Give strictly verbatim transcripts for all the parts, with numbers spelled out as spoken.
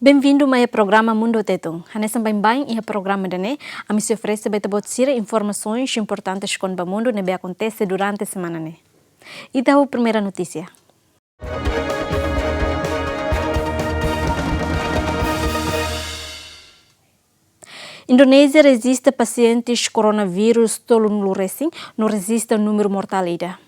Benvindu mai iha programa Mundu Tetun. Hanesan baibain iha programa ida-ne'e, ami sei oferese ba ita-boot sira informasaun importante kona-ba mundu ne'ebé akontese durante semana ne'e. Ita ho primeira notísia. Indonézia rejista pasientes koronavírus tolunulu resin no rejista númeru mortál ida.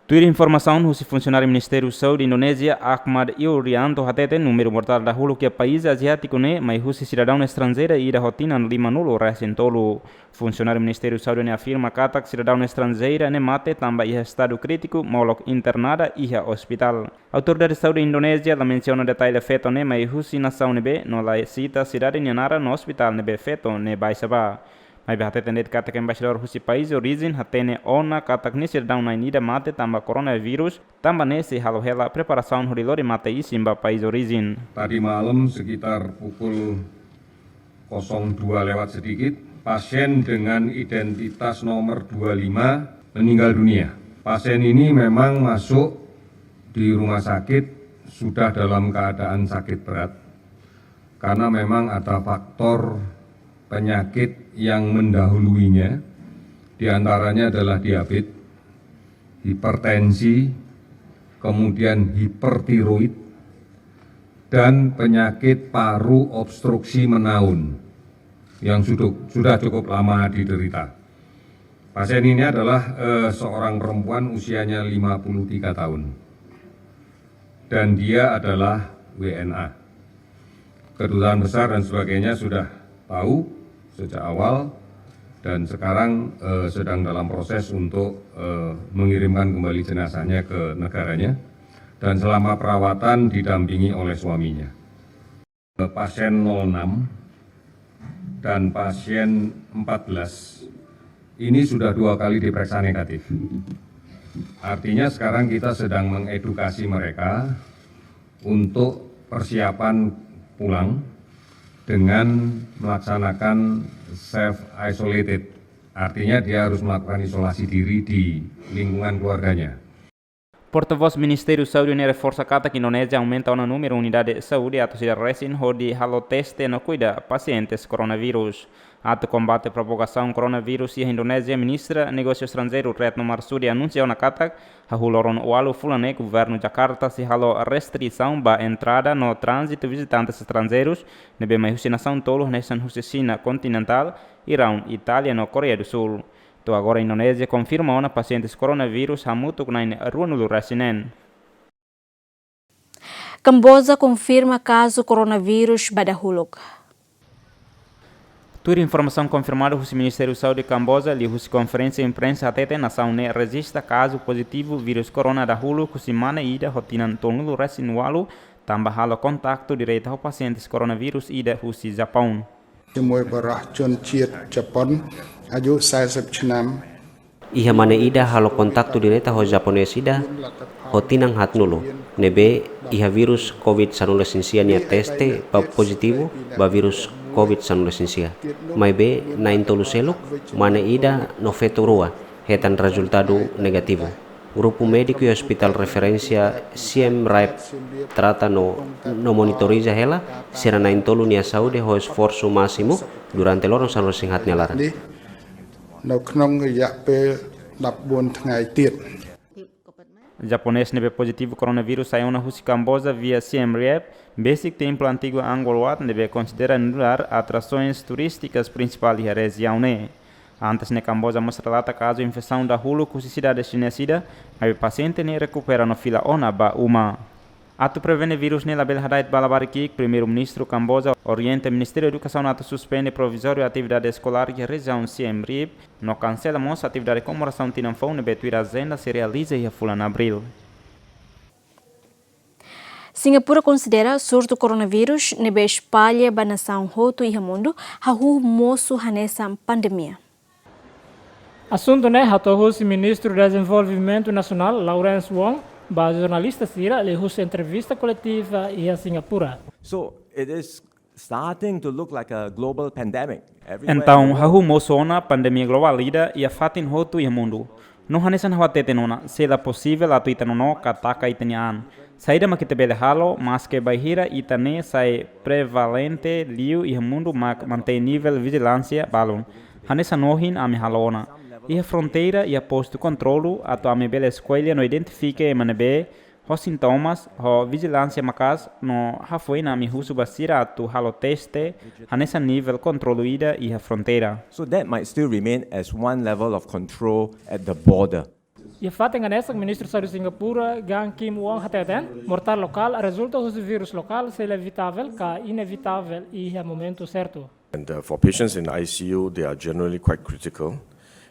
Tuir informasaun husi funsionáriu Ministériu Saúde Indonézia, Ahmad Yuryanto hatete númeru mortál dahuluk iha país aziátiku ne'e mai husi sidadaun estranjeira ida ho tinan limanulu resin tolu. Funsionáriu Ministériu Saúde ne'e afirma katak sidadaun estranjeira ne'e mate tanba iha estadu krítiku molok internada iha ospitál. Autoridade saúde Indonézia la mensiona detalle feto ne'e mai husi nasaun ne'ebé no la sita sidade nia naran no ospitál ne'ebé feto ne'e baixa ba. Maibé hateten de'it katak embaixadór husi país orijen hatene ona katak nia sidadaun na'in ida mate tanba koronavírus, tanba ne'e sei halo hela preparasaun hodi lori mate-isin ba país orijen. Tadi malam sekitar pukul kosong dua lewat sedikit, pasien dengan identitas nomor dua lima meninggal dunia. Pasien ini memang masuk di rumah sakit sudah dalam keadaan sakit berat, karena memang ada faktor penyakit yang mendahuluinya, di antaranya adalah diabetes, hipertensi, kemudian hipertiroid, dan penyakit paru obstruksi menaun yang sudah, sudah cukup lama diderita. Pasien ini adalah, eh, seorang perempuan usianya lima puluh tiga tahun. Dan dia adalah W N A. Kedutaan besar dan sebagainya sudah tahu sejak awal dan sekarang, eh, sedang dalam proses untuk, eh, mengirimkan kembali jenazahnya ke negaranya dan selama perawatan didampingi oleh suaminya. Pasien nol enam dan pasien empat belas ini sudah dua kali diperiksa negatif. Artinya sekarang kita sedang mengedukasi mereka untuk persiapan pulang dengan melaksanakan self isolated. Artinya dia harus melakukan isolasi diri di lingkungan keluarganya. Portavós Ministériu Saúde ne'e reforsa katak Indonézia aumenta ona númeru unidade saúde atus ida resin hodi halo teste no kuida pasientes koronavírus. Atu kombate propagasaun koronavírus iha Indonézia, Ministra Negósiu Estranjeiru Retno Marsudi anunsia ona katak hahú loron ualu fulan ne'e governu Jakarta sei halo restrisaun ba entrada no tránzitu vizitantes estranjeirus ne'ebé mai husi nasaun tolu hanesan husi Xina kontinentál, Iraun, Itália no Koreia do Sul. To'o agora Indonézia konfirma ona pasientes koronavírus hamutuk na'in ruanulu resin neen. Kamboja konfirma kazu koronavírus ba dahuluk. Tuir informasaun konfirmada husi Ministériu Saúde Kamboja liuhusi konferénsia imprensa hatete nasaun ne'e rejista kazu pozitivu vírus korona dahuluk husi mane ida ho tinan tolunulu resin ualu tanba halo kontaktu direta ho pasientes koronavírus ida husi Japaun. Semua barah chun chiat Japan, aju saya sep chenam. Iha mane ida halo kontaktu direta ho japonés ida ho tinan haatnulu, ne'ebé iha vírus covid sanulu resin sia nia teste ba pozitivu ba vírus covid sanulu resin sia. Maibé na'in tolu seluk, mane ida no feto rua, hetan rezultadu negativu. Grupu médiku iha Hospital Referénsia Siem Reap trata no, no monitoriza hela sira na'in tolu nia saúde ho esforsu másimu durante loron sanulu resin haat nia laran. No knong ya pe dap bon tngai tit. Japonés ne'ebé pozitivu koronavírus sai ona husi Kamboja via Siem Reap, besik templu antigu Angkor Wat ne'ebé konsidera nu'udar atrasoens turístikas prinsipál iha rejiaun ne'e. Antes ne'e Kamboja mós relata kazu infesaun dahuluk husi sidade xinés ida, maibé pasiente ne'e rekupera no fila ona ba uma. Atu prevene vírus ne'e labele hada'et ba labarik ki'ik, Primeiru-Ministru Kamboja orienta Ministériu Edukasaun atu suspende provizóriu atividade eskolár iha rejiaun Siem Reap, no kansela mós atividade komemorasaun tinan foun ne'ebé tuir ajenda sei realiza iha fulan Abríl. Singapura konsidera surtu koronavírus ne'ebé espalla ba nasaun hotu iha mundu hahú mosu hanesan pandemia. Asuntu ne'e hato'o husi Ministru Dezenvolvimentu Nasionál, Lawrence Wong, ba jornalista sira liuhusi entrevista koletiva iha Singapura. So it is starting to look like a global pandemic. Everywhere in the world. Entaun, hahú mosu ona pandemia globál ida iha fatin hotu iha mundu. No hanesan ha'u hateten ona, sei la posivel atu ita nonook ka taka ita-nia an. Saida mak ita bele halo, maske bainhira ita-nia sai prevalente liu iha mundu, mak mantein nivel vijilánsia balun. Hanesan ohin ami halo ona. Iha fronteira iha postu kontrolu atu ami bele eskolla no identifika ema ne'ebé ho sintomas, ho vijilánsia maka'as no hafoin ami husu ba sira atu halo teste hanesan nivel kontrolu ida iha fronteira. So that might still remain as one level of control at the border. Iha fatin hanesan, Ministru Saúde Singapura, Gan Kim Wong, hateten, mortál lokál rezulta husi vírus lokál sei la evitável ka inevitável iha momentu sertu. And uh, for patients in I C U, they are generally quite critical.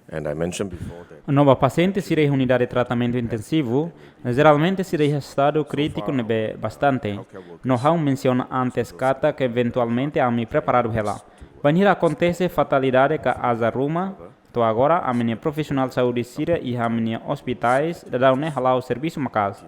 And I mentioned before that. No ba pasiente sira iha unidade tratamentu intensivu, jeralmente sira iha estadu krítiku ne'ebé bastante. No ha'u mensiona antes katak eventualmente ami preparadu hela. Bainhira akontese fatalidade ka aza ruma, to'o agora ami-nia profisionál saúde sira iha ami-nia ospitais daudaun ne'e hala'o servisu maka'as.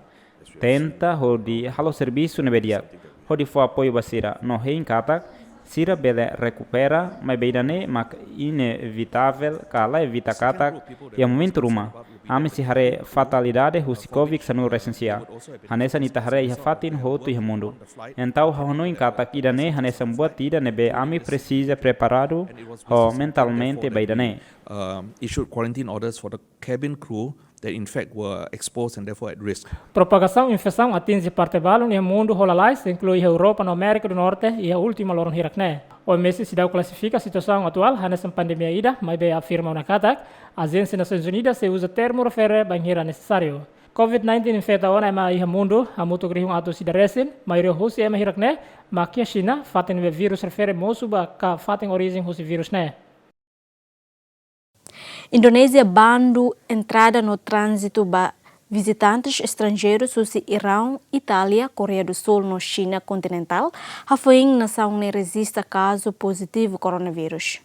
Tenta hodi halo servisu ne'ebé di'ak, hodi fó apoiu ba sira, no hein katak sira bele rekupera, maibé ida-ne'e mak inevitável ka la evita katak iha momentu ruma ami sei haree fatalidade husi COVID sanulu resin sia, hanesan ita haree iha fatin hotu iha mundu. Entaun ha'u hanoin katak ida-ne'e hanesan buat ida ne'ebé ami presiza preparadu ho mentalmente ba ida-ne'e. Um, issued quarantine orders for the cabin crew that in fact were exposed and therefore at risk. Propagasaun infesaun atinje parte balun iha mundu hola lalais, inklui iha Europa no Amérika do Norte, iha últimu loron hirak-ne'e. O M S seidauk klasifika situasaun atuál hanesan pandemia ida, maibé afirma ona katak Ajénsia Nasoins Unidas sei uza termu refere bainhira nesesáriu. COVID nineteen infeta ona ema iha mundu hamutuk rihun atus ida resin, maioria husi ema hirak-ne'e mak iha Xina, fatin ne'ebé vírus refere mosu ba ka fatin orijen husi vírus ne'e. Indonézia bandu entrada no tránzitu ba vizitantes estranjeirus husi Iraun, Itália, Koreia do Sul no Xina kontinentál, hafoin nasaun ne'e rejista kazu pozitivu koronavírus.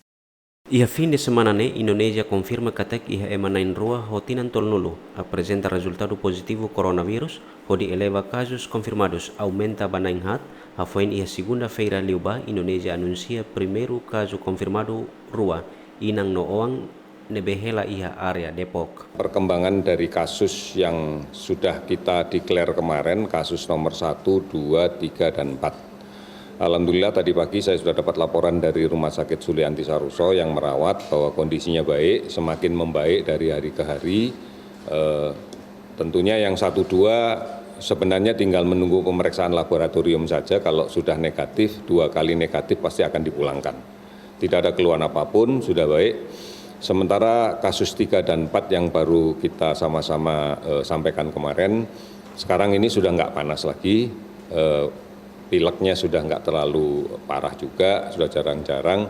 Iha fin de semana ne'e, Indonézia konfirma katak iha ema na'in rua ho tinan tolunulu aprezenta rezultadu pozitivu koronavírus, hodi eleva kazus konfirmadus aumenta ba na'in haat, hafoin iha segunda-feira liubá Indonézia anunsia primeiru kazu konfirmadu rua, inan no oan, ne'ebé hela iha área Depok. Perkembangan dari kasus yang sudah kita declare kemarin, kasus nomor satu, dua, tiga, dan empat. Alhamdulillah, tadi pagi saya sudah dapat laporan dari Rumah Sakit Sulianti Saroso yang merawat bahwa kondisinya baik, semakin membaik dari hari ke hari. Eh, tentunya yang satu dua sebenarnya tinggal menunggu pemeriksaan laboratorium saja. Kalau sudah negatif, dua kali negatif, pasti akan dipulangkan. Tidak ada keluhan apapun, sudah baik. Sementara kasus tiga dan empat yang baru kita sama-sama eh, sampaikan kemarin, sekarang ini sudah nggak panas lagi. Eh, pileknya sudah nggak terlalu parah juga, sudah jarang-jarang.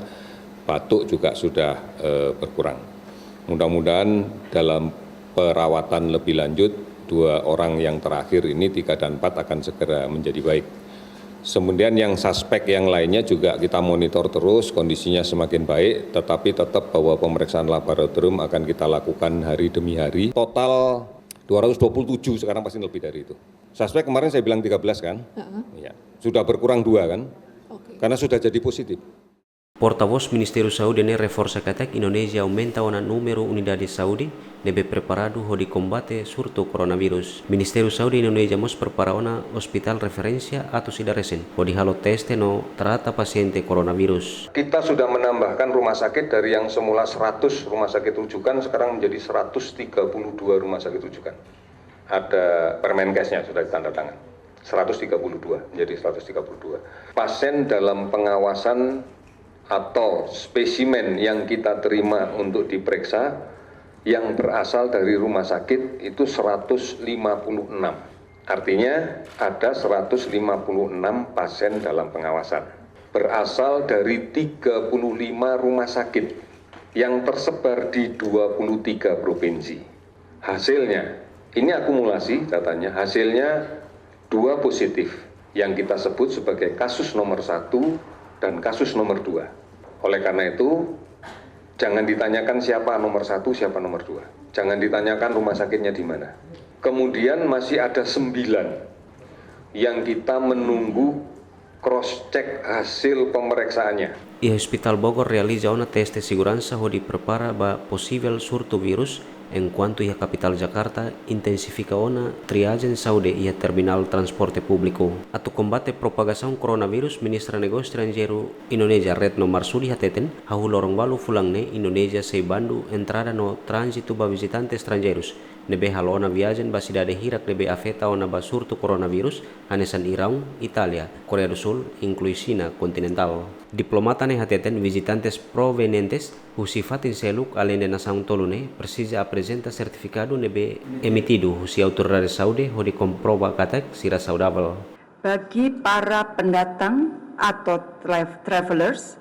Batuk juga sudah eh, berkurang. Mudah-mudahan dalam perawatan lebih lanjut, dua orang yang terakhir ini, tiga dan empat, akan segera menjadi baik. Kemudian yang suspek yang lainnya juga kita monitor terus, kondisinya semakin baik, tetapi tetap bahwa pemeriksaan laboratorium akan kita lakukan hari demi hari. Total dua ratus dua puluh tujuh, sekarang pasti lebih dari itu. Suspek kemarin saya bilang tiga belas kan? Iya. Sudah berkurang dua kan? Karena sudah jadi positif. Portavós Ministériu Saúde ne'e reforsa katak Indonézia aumenta ona númeru unidade saúde ne'ebé preparadu hodi kombate surtu koronavírus. Ministériu Saúde Indonézia mós prepara ona ospitál referénsia atus ida resin, hodi halo teste no trata pasiente koronavírus. Kita sudah menambahkan rumah sakit dari yang semula seratus rumah sakit rujukan, sekarang menjadi seratus tiga puluh dua rumah sakit rujukan. Ada Permenkesnya sudah ditandatangani. Seratus tiga puluh dua, menjadi seratus tiga puluh dua. Pasien dalam pengawasan atau spesimen yang kita terima untuk diperiksa yang berasal dari rumah sakit itu seratus lima puluh enam. Artinya ada seratus lima puluh enam pasien dalam pengawasan. Berasal dari tiga puluh lima rumah sakit yang tersebar di dua puluh tiga provinsi. Hasilnya, ini akumulasi datanya, hasilnya dua positif yang kita sebut sebagai kasus nomor satu dan kasus nomor dua. Oleh karena itu, jangan ditanyakan siapa nomor satu, siapa nomor dua. Jangan ditanyakan rumah sakitnya di mana. Kemudian masih ada sembilan yang kita menunggu cross check hasil pemeriksaannya. Iha Hospital Bogor realiza ona teste seguransa hodi prepara ba posivel surtu vírus Enkuantu iha kapitál Jakarta intensifika ona triajen saúde iha terminál transporte públiku. Atu kombate propagasaun koronavírus, Ministra Negósiu Estranjeiru Indonézia, Retno Marsudi, hateten, hahú loron ualu fulan ne'e Indonézia sei bandu entrada no tránzitu ba vizitante estranjeirus ne'ebé halo ona viajen ba sidade hirak ne'ebé afeta ona ba surtu koronavírus, hanesan Iraun, Itália, Koreia do Súl, inklui Xina kontinentál. Diplomata ne'e hateten, vizitantes provenientes husi fatin seluk aleinde nasaun tolu ne'e presiza aprezenta sertifikadu ne'ebé emitidu husi autoridade saúde hodi komprova katak sira saudavel. Bagi para pendatang atau tra-, travelers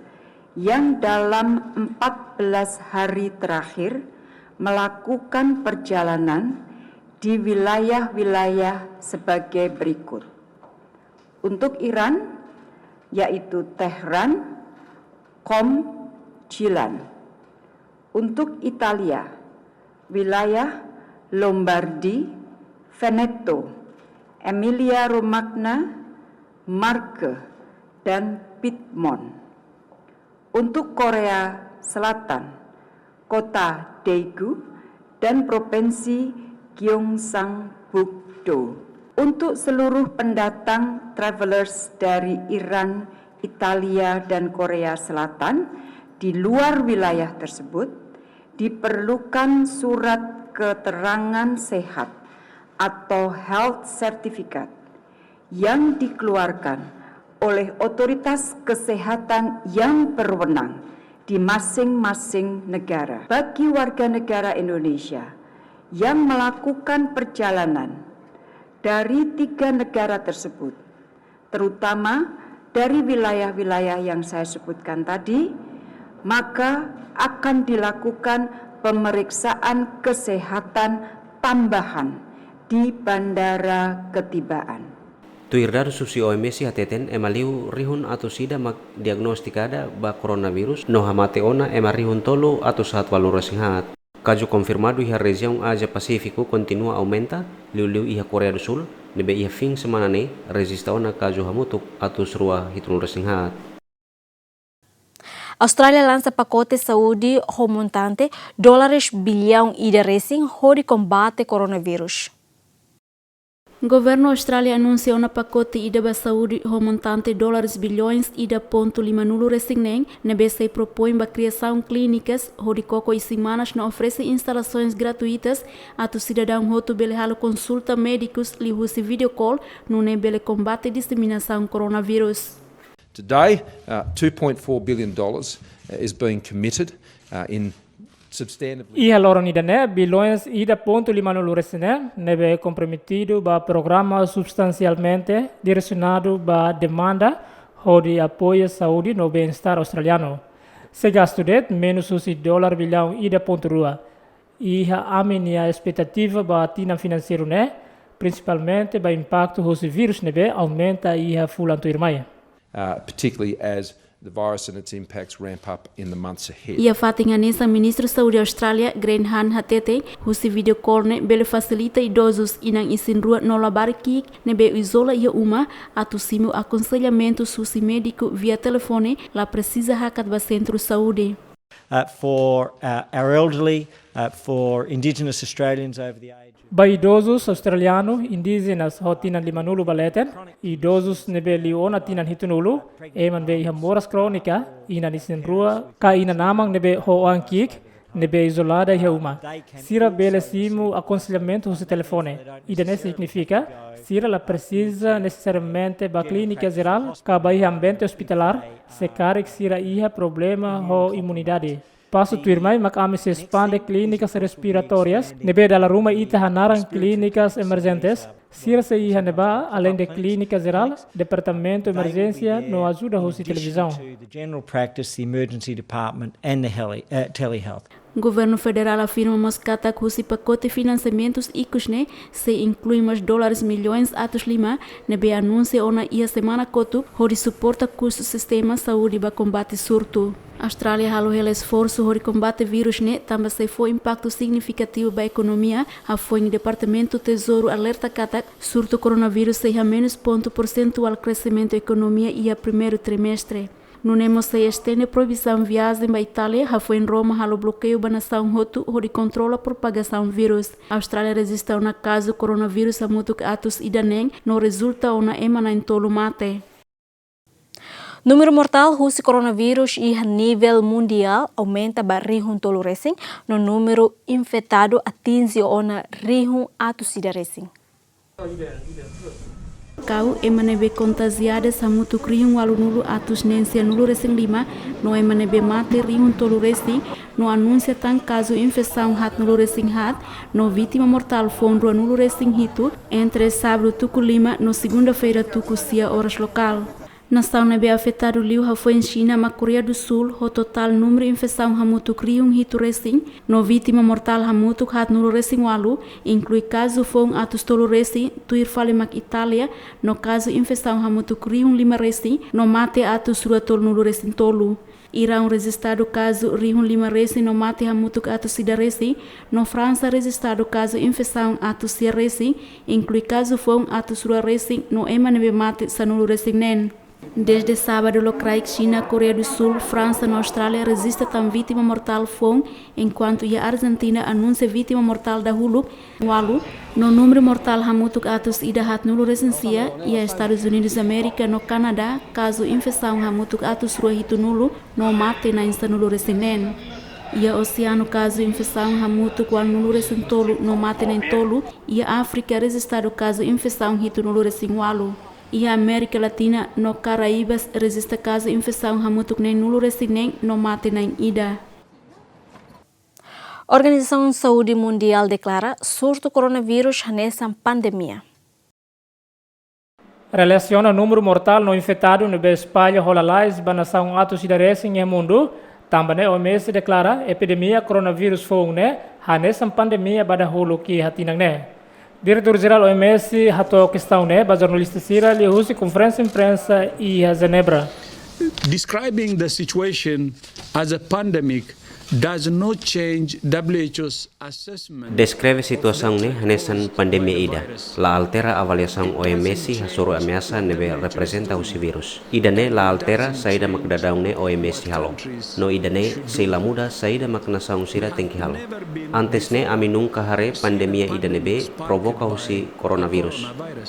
yang dalam empat belas hari terakhir melakukan perjalanan di wilayah-wilayah sebagai berikut. Untuk Iran, yaitu Tehran, Qom, Jilan. Untuk Italia, wilayah Lombardi, Veneto, Emilia-Romagna, Marche, dan Piedmont. Untuk Korea Selatan, kota Daegu dan provinsi Gyeongsangbuk-do. Untuk seluruh pendatang travelers dari Iran, Italia, dan Korea Selatan di luar wilayah tersebut, diperlukan surat keterangan sehat atau health certificate yang dikeluarkan oleh otoritas kesehatan yang berwenang di masing-masing negara. Bagi warga negara Indonesia yang melakukan perjalanan dari tiga negara tersebut, terutama dari wilayah-wilayah yang saya sebutkan tadi, maka akan dilakukan pemeriksaan kesehatan tambahan di bandara ketibaan. Tuir dadus husi O M S hateten, ema liu rihun atus ida mak diagnostikada ba koronavírus, no hamate ona ema rihun tolu atus haat ualu resin haat. Kazu konfirmadu iha rejiaun Ázia Pasífiku kontinua aumenta, liuliu iha Koreia do Súl, ne'ebé iha fin semana ne'e rejista ona kazu hamutuk atus rua hitunulu resin haat. Austrália lansa pakote saúde ho montante dólares billaun ida resin hodi kombate koronavírus. Governu Austrália anunsia ona pakote ida ba saúde ho montante dólares billaun ida pontu limanulu resin neen, ne'ebé sei propoin ba kriasaun klínikas hodi koko isin-manas no oferese instalasoens gratuitas atu sidadaun hotu bele halo konsulta médikus liuhusi video call, nune'e bele kombate diseminasaun koronavírus. Today, uh, two point four billion dollars, uh, is being committed, uh, in substantively. Iha loron ida-ne'e, billaun ida pontu limanulu resin neen ne'ebé komprometidu ba programa substansialmente diresionadu ba demanda hodi apoiu saúde no bem-estar australianu. Sei gastu de'it menus husi dólar billaun ida pontu rua. Iha ami-nia espetativa ba tinan finanseiru ne'e, prinsipalmente ba impaktu husi vírus ne'ebé aumenta iha fulan tuirmai. Uh, particularly as the virus and its impacts ramp up in the months ahead. Iha fatin hanesan, Ministru Saúde Austrália, Grant Hunt, hateten, husi video call ne'e bele fasilita idozus inan isin-rua no labarik ki'ik ne'ebé izola iha uma atu simu akonsellamentus husi médiku via telefone, la presiza hakat ba sentru saúde. Uh, for, uh, our elderly, uh, for Indigenous Australians over the age of... Ba idozus australianu, indíjenas ho tinan limanulu ba leten, idozus ne'ebé liu ona tinan hitunulu, ema ne'ebé iha moras krónika, inan isin-rua ka inan-aman ne'ebé ho oan ki'ik, ne'ebé izolada iha uma. Sira bele simu akonsellamentu husi telefone. Ida-ne'e signifika, sira la presiza nesesariamente ba klínika jerál ka ba iha ambiente ospitalár, se karik sira iha problema ho imunidade. Pasu tuirmai mak ami sei espande klínikas respiratórias, ne'ebé dala ruma ita hanaran klínikas emerjentes. Sira sei iha ne'ebá, aleinde klínika jerál, departamentu emerjénsia no ajuda husi televizaun. In addition to the general practice, the emergency department and the heli-, uh, telehealth. Governu federál afirma mós katak husi pakote finansiamentus ikus ne'e sei inklui mós dólares millaun atus lima ne'ebé anunsia ona iha semana kotuk hodi suporta kustu sistema saúde ba kombate surtu. Austrália halo hela esforsu hodi kombate vírus ne'e, tanba sei fó impaktu signifikativu ba ekonomia, hafoin Departamentu Tezouru alerta katak surtu koronavírus sei hamenus pontu persentuál kresimentu ekonomia iha primeiru trimestre. Nune'e mós sei estende proibisaun viajen ba Itália, hafoin Roma halo blokeiu ba nasaun hotu hodi kontrola propagasaun vírus. Austrália rejista ona kazu koronavírus hamutuk atus ida neen, no rezulta ona ema na'in-tolu mate. Númeru mortál husi koronavírus iha nivel mundiál aumenta ba rihun tolu resin, no númeru infetadu atinje ona rihun atus ida resin. Kau ema ne'ebé kontajiadu hamutuk rihun ualunulu atus neen sianulu resin lima, no ema ne'ebé mate rihun tolu resin, no anunsia tan kazu infesaun haatnulu resin haat, no vítima mortál foun ruanulu resin hitu, entre sábadu tuku lima no segunda-feira tuku sia oras lokál. Nasaun ne'ebé afetadu liu hafoin Xina mak Koreia do Sul, ho totál númeru infesaun hamutuk rihun hitu resin, no vítima mortál hamutuk haatnulu resin ualu, inklui kazu foun atus tolu resin, tuir fali mak Itália, no kazu infesaun hamutuk rihun lima resin, no mate atus rua tolunulu resin tolu. Iraun rejistadu kazu rihun lima resin no mate hamutuk atus ida resin, no Fransa rejistadu kazu infesaun atus sia resin, inklui kazu foun atus rua resin, no ema ne'ebé mate sanulu resin neen. Dezde sábadu lokraik Xina, Koreia do Sul, Fransa no Austrália rejista tan vítima mortál foun, enkuantu iha Arjentina anunsia vítima mortál dahuluk ualu, no númeru mortál hamutuk atus ida haatnulu resin sia, iha Estadus Unidus Amérika no Kanadá kazu infesaun hamutuk atus rua hitunulu, no mate na'in sanulu resin neen. Iha Oseanu kazu infesaun hamutuk ualunulu resin tolu, no mate na'in-tolu, iha Áfrika rejistadu kazu infesaun hitunulu resin ualu. Iha Amérika Latina no Karaibas rejista kazu infesaun hamutuk neenulu resin neen, no mate na'in-ida. Organizasaun Saúde Mundiál deklara surtu koronavírus hanesan pandemia. Relasiona númeru mortál no infetadu ne'ebé espalla ho lalais ba nasaun atus ida resin iha mundu, tanba ne'e O M S deklara epidemia koronavírus foun ne'e hanesan pandemia ba dahuluk iha tinan ne'e. Diretór Jerál O M S hato'o kestaun ne'e ba jornalista sira liuhusi konferénsia imprensa iha Jenebra. Describing the situation as a pandemic does not change W H O's assessment. Deskreve situasaun ne'e hanesan pandemia ida la altera avaliasaun O M S hasoru ameasa ne'ebé reprezenta husi vírus. Ida-ne'e la altera saida mak daudaun ne'e O M S halo. No ida-ne'e sei la muda saida mak nasaun sira tenke halo. Antes ne'e ami nunka haree pandemia ida ne'ebé provoka husi koronavírus.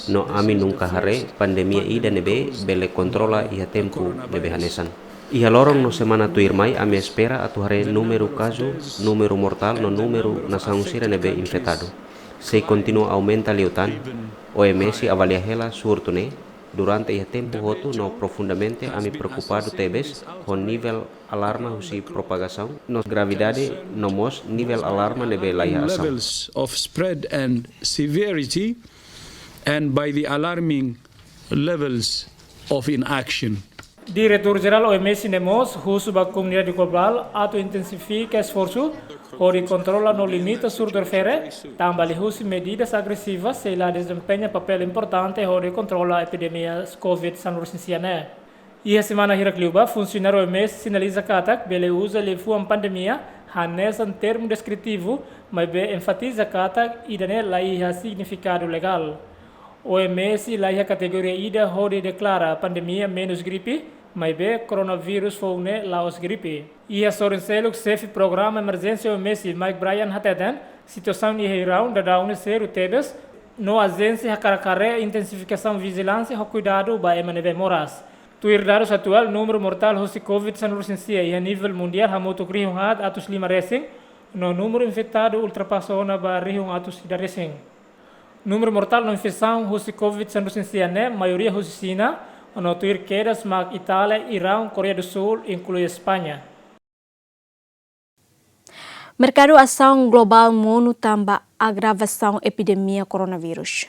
No ami nunka haree pandemia ida ne'ebé bele kontrola iha tempu ne'ebé hanesan. Iha loron no semana tuirmai ami espera atu haree númeru kazu, númeru mortál no númeru nasaun sira ne'ebé infetadu. Sei kontinua aumenta liután, O M S avalia hela surtu ne'e durante iha tempu hotu no profundamente ami preokupadu tebes ho nivel alarma husi propagasaun no gravidade no mós nivel alarma ne'ebé laiha asaun. Levels of spread and severity, and by the alarming levels of inaction. Diretór Jerál O M S ne'e mós husu ba komunidade globál atu intensifika esforsu hodi kontrola no limita surtu refere, tanba liuhusi medidas agresivas sei la dezempeña papél importante hodi kontrola epidemia Covid sanulu resin sia ne'e. Iha semana hirak liubá, funsionáriu O M S sinaliza katak bele uza liafuan pandemia hanesan termu deskritivu, maibé enfatiza katak ida-ne'e laiha signifikadu legál. O M S laiha kategoria ida hodi deklara pandemia menus gripe, maibé koronavírus foun ne'e la'ós gripe. Iha sorin seluk, xefe programa emerjénsia O M S, Mike Bryan hateten, situasaun iha Iraun daudaun ne'e sériu tebes, no ajénsia hakarak haree intensifikasaun vijilánsia ho kuidadu ba ema ne'ebé moras. Tuir dadus atuál, númeru mortál husi Covid sanulu resin sia iha nivel mundiál hamutuk rihun haat atus lima resin, no númeru infetadu ultrapasa ona ba rihun atus ida resin. Númeru mortál no infesaun husi Covid sanulu resin sia ne'e maioria husi Xina, no tuir kedas mak Itália, Iraun, Koreia do Sul, inklui España. Merkadu asaun globál monu tanba agravasaun epidemia koronavírus.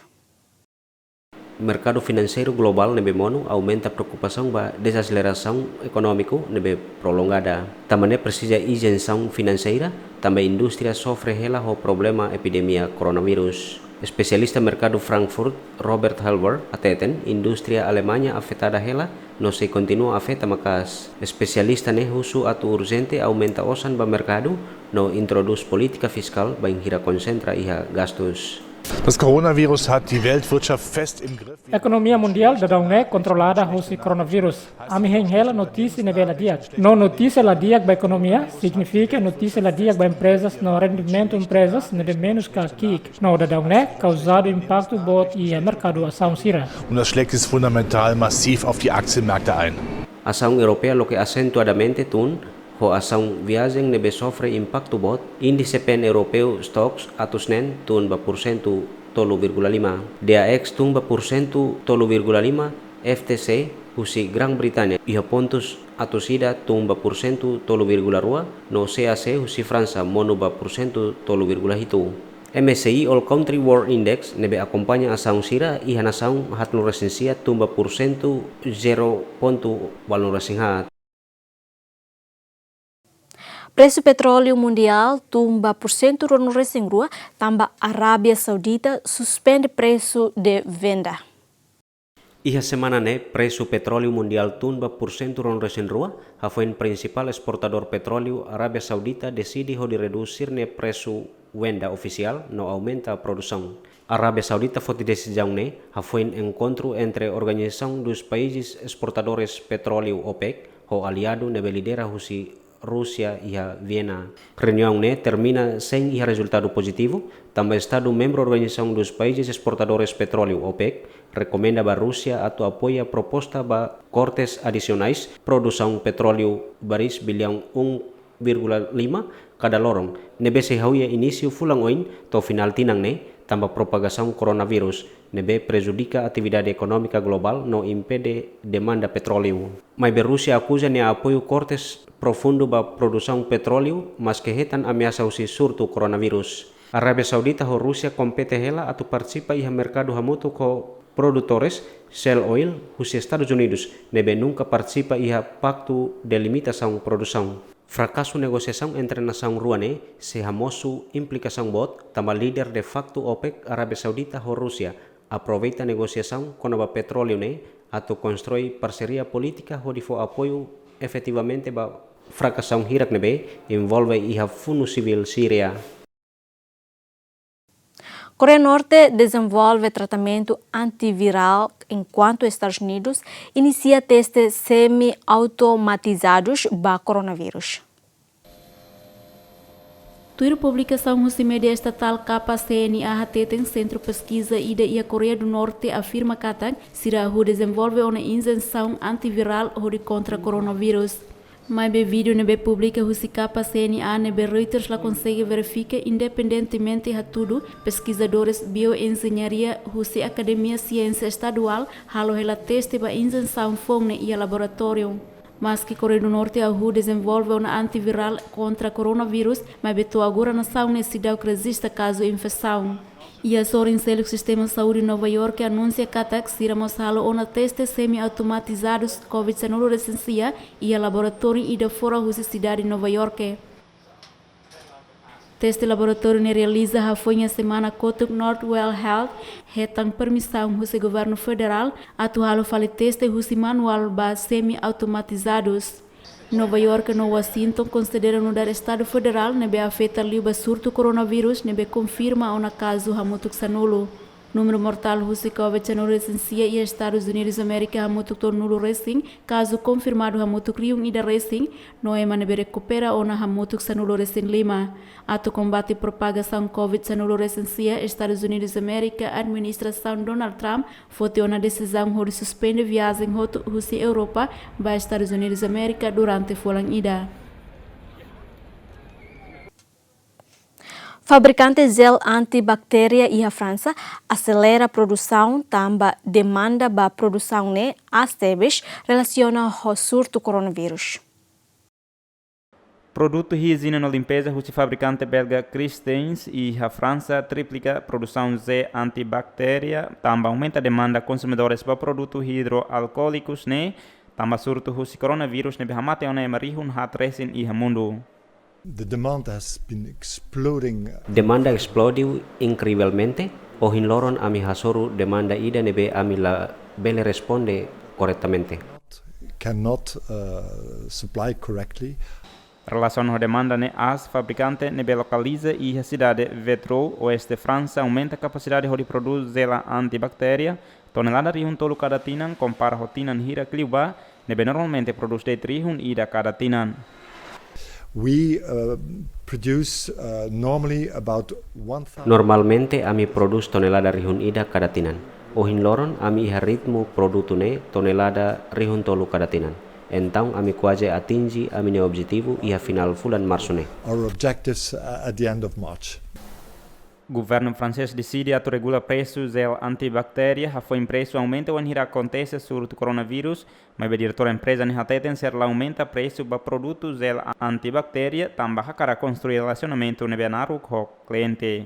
Merkadu finanseiru globál ne'ebé monu aumenta preokupasaun ba dezaselerasaun ekonómiku ne'ebé prolongada. Tanba ne'e presiza ijensaun finanseira, tanba indústria sofre hela ho problema epidemia koronavírus. Espesialista merkadu Frankfurt, Robert Helwer, hateten, indústria Alemaña afetada hela, no sei kontinua afeta maka'as. Espesialista ne'e husu atu urjente aumenta osan ba merkadu, no introdús polítika fiskál bainhira konsentra iha gastus. Das Coronavirus hat die Weltwirtschaft fest im Griff. Ekonomia mundiál daudaun ne'e kontrolada husi koronavírus. Ami hein hela notísia ne'ebé la di'ak. No notísia la di'ak ba ekonomia signifika notísia la di'ak ba emprezas no rendimentu emprezas ne'ebé menus ka ki'ik. No daudaun ne'e kauzadu impaktu boot iha merkadu asaun sira. Und das schlägt jetzt fundamental massiv auf die Aktienmärkte ein. Asaun europeia loke asentuadamente tun, ho asaun viajen ne'ebé sofre impaktu boot, índise pan-europeu STOXX atus neen tun ba pursentu tolu vírgula lima, DAX tun ba pursentu tolu vírgula lima, FTSE husi Grã-Británia iha pontus atus ida tun ba pursentu tolu vírgula rua, no CAC husi Fransa monu ba pursentu tolu vírgula hitu. MSCI All Country World Index ne'ebé akompaña asaun sira iha nasaun haat-nulu resin sia tun ba pursentu zero pontu ualunulu resin haat. Presu petróleu mundiál tun ba pursentu ruanulu resin rua, tanba Arábia Saudita suspende presu de venda. Iha semana ne'e, presu petróleu mundiál tun ba pursentu ruanulu resin rua, hafoin prinsipál esportadór petróleu Arábia Saudita deside hodi redús sira-nia presu venda ofisiál no aumenta produsaun. Arábia Saudita foti desizaun ne'e hafoin enkontru entre Organização dos Países Exportadores Petróleo, OPEC, ho aliadu ne'ebé lidera husi Rúsia iha Viena. Reuniaun ne'e termina sein iha rezultadu pozitivu, tanba Estadu membru Organização dos Países Exportadores Petróleo, OPEC, rekomenda ba Rúsia atu apoia proposta ba kortes adisionais produsaun petróleu baris biliaun um vírgula lima kada loron, ne'ebé sei hahú iha inísiu fulan oin to'o finál tinan ne'e, tanba propagasaun koronavírus ne'ebé prejudika atividade ekonómika globál no impede demanda petróleu. Maibé Rúsia akuza nia apoiu kortes profundu ba produsaun petróleu, maske hetan ameasa husi surtu koronavírus. Arábia Saudita ho Rúsia kompete hela atu partisipa iha merkadu hamutuk ho produtores Shell Oil husi Estadus Unidus, ne'ebé nunka partisipa iha paktu delimitasaun produsaun. Frakasu negosiasaun entre nasaun rua ne'e sei hamosu implikasaun boot, tanba líder de facto OPEC, Arábia Saudita ho Rúsia, aproveita negosiasaun kona-ba petróleu ne'e atu konstrui parseria polítika hodi fó apoiu efetivamente ba frakasaun hirak ne'ebé envolve iha fundu sivíl Síria. Koreia Norte dezenvolve tratamentu antivirál, enkuantu Estadus Unidus inisia teste semi-automatizadus ba koronavírus. Tuir publikasaun husi média estatál K C N A hateten, sentru peskiza ida iha Koreia do Norte afirma katak sira hahú dezenvolve ona injesaun antivirál hodi kontra koronavírus. Maibé vídeo ne'ebé publika husi K C N A ne'ebé Reuters la konsege verifika independentemente hatudu peskizadores bioenjeñaria husi Akademia Siénsia Estaduál halo hela teste ba injesaun foun ne'e iha laboratóriu. Maske Koreia do Norte hahú dezenvolve ona antivirál kontra koronavírus, maibé to'o agora nasaun ne'e seidauk rejista kazu infesaun. Iha sorin seluk sistema saúde Nova York anunsia katak sira mós halo ona teste semi-automatizadus COVID sanulu resin sia iha laboratóriu ida fora husi sidade Nova York. Teste laboratóriu ne'e realiza hafoin iha semana kotuk Northwell Health hetan permisaun husi governu federál atu halo fali teste husi manuál ba semi-automatizadus. Nova York no Washington konsidera nu'udar estadu federál ne'ebé afeta liu ba surtu koronavírus ne'ebé konfirma ona kazu hamutuk sanulu. Númeru mortál husi COVID sanulu resin sia iha Estadus Unidus Amérika hamutuk tolunulu resin, kazu konfirmadu hamutuk rihun ida resin, no ema ne'ebé rekupera ona hamutuk sanulu resin lima. Atu kombate propagasaun COVID sanulu resin sia, Estadus Unidus Amérika, administrasaun Donald Trump foti ona desizaun hodi suspende viajen hotu husi Europa ba Estadus Unidus Amérika durante fulan ida. Fabrikante jel antibaktéria iha Fransa aselera produsaun tanba demanda ba produsaun ne'e aas tebes relasiona ho surtu koronavírus. Produtu hijiene no limpeza husi fabrikante belga Christens iha Fransa triplika produsaun jel antibaktéria tanba aumenta demanda konsumidores ba produtu idroalkoólikus ne'e, tanba surtu husi koronavírus ne'ebé hamate ona ema rihun haat resin iha mundu. The demand has been exploding. Demanda esplodiu inkrivelmente, ohin loron ami hasoru demanda ida ne'ebé ami labele responde korretamente. Cannot, uh, supply correctly. Relasaun ho demanda ne'e aas, fabrikante ne'ebé lokaliza iha sidade Védreux, oeste Fransa, aumenta kapasidade hodi prodús jel antibaktéria tonelada rihun tolu kada tinan, kompara ho tinan hirak liubá, ne'ebé normalmente prodús de'it rihun ida kada tinan. We, uh, produce, uh, normally about one thousand. Normalmente ami prodús tonelada rihun ida kada tinan. Ohin loron ami iha ritmu produtu ne'e tonelada rihun tolu kada tinan. Entaun ami kuaze atinje ami-nia objetivu iha finál fulan Marsu ne'e. Our objectives, uh, at the end of March. Governu fransés deside atu regula presu jel antibaktéria, hafoin presu aumenta wainhira akontese surtu koronavírus, maibé diretór empreza ne'e hateten sira la aumenta presu ba produtu jel antibaktéria, tanba hakarak konstrui relasionamentu ne'ebé naruk ho kliente.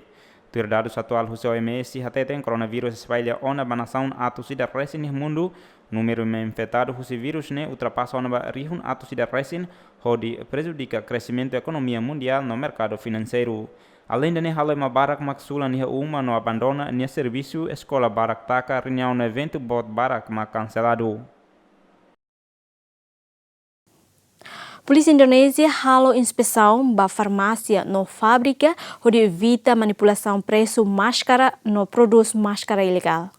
Tuir dadus atuál husi O M S hateten koronavírus espalla ona ba nasaun atus ida resin iha mundu, númeru ema infetadu husi vírus ne'e ultrapasa ona ba rihun atus ida resin, hodi prejudika kresimentu ekonomia mundiál no merkadu finanseiru. Aleinde ne'e halo ema barak mak sulan iha uma no abandona nia servisu, eskola barak taka, reuniaun no eventu boot barak mak kanseladu. Polísia Indonézia halo inspesaun ba farmásia no fábrika hodi evita manipulasaun presu máskara no prodús máskara ilegál.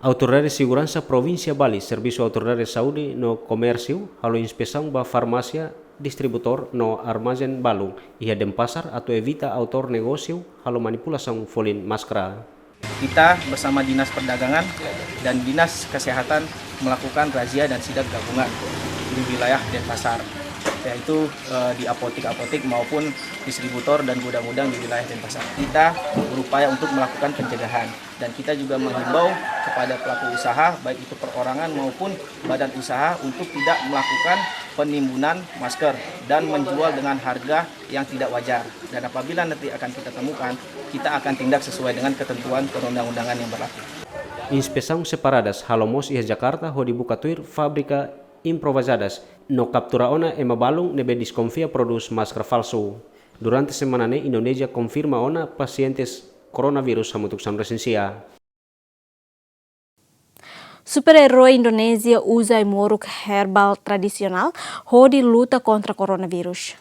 Autoridade Seguransa Provínsia Bali, Servisu Autoridade Saúde no Komérsiu, halo inspesaun ba farmásia, distribuitór no armazén balun iha Denpasar atu evita autór negósiu halo manipulasaun folin máskara. Kita bersama Dinas Perdagangan dan Dinas Kesehatan melakukan razia dan sidak gabungan di wilayah Denpasar, yaitu, eh, di apotik-apotik maupun distributor dan gudang-gudang di wilayah Denpasar. Kita berupaya untuk melakukan pencegahan dan kita juga menghimbau kepada pelaku usaha, baik itu perorangan maupun badan usaha, untuk tidak melakukan penimbunan masker dan menjual dengan harga yang tidak wajar. Dan apabila nanti akan kita temukan, kita akan tindak sesuai dengan ketentuan perundang-undangan yang berlaku. Inspesaun separadas halo mós iha Jakarta hodi buka tuir fábrika improvizadas no kaptura ona ema balun ne'ebé deskonfia prodús máskara falsu. Durante semana ne'e Indonézia konfirma ona pasientes koronavírus hamutuk sanulu-resin-sia. Super-erói Indonézia uza ai-moruk herbál tradisionál hodi luta kontra koronavírus.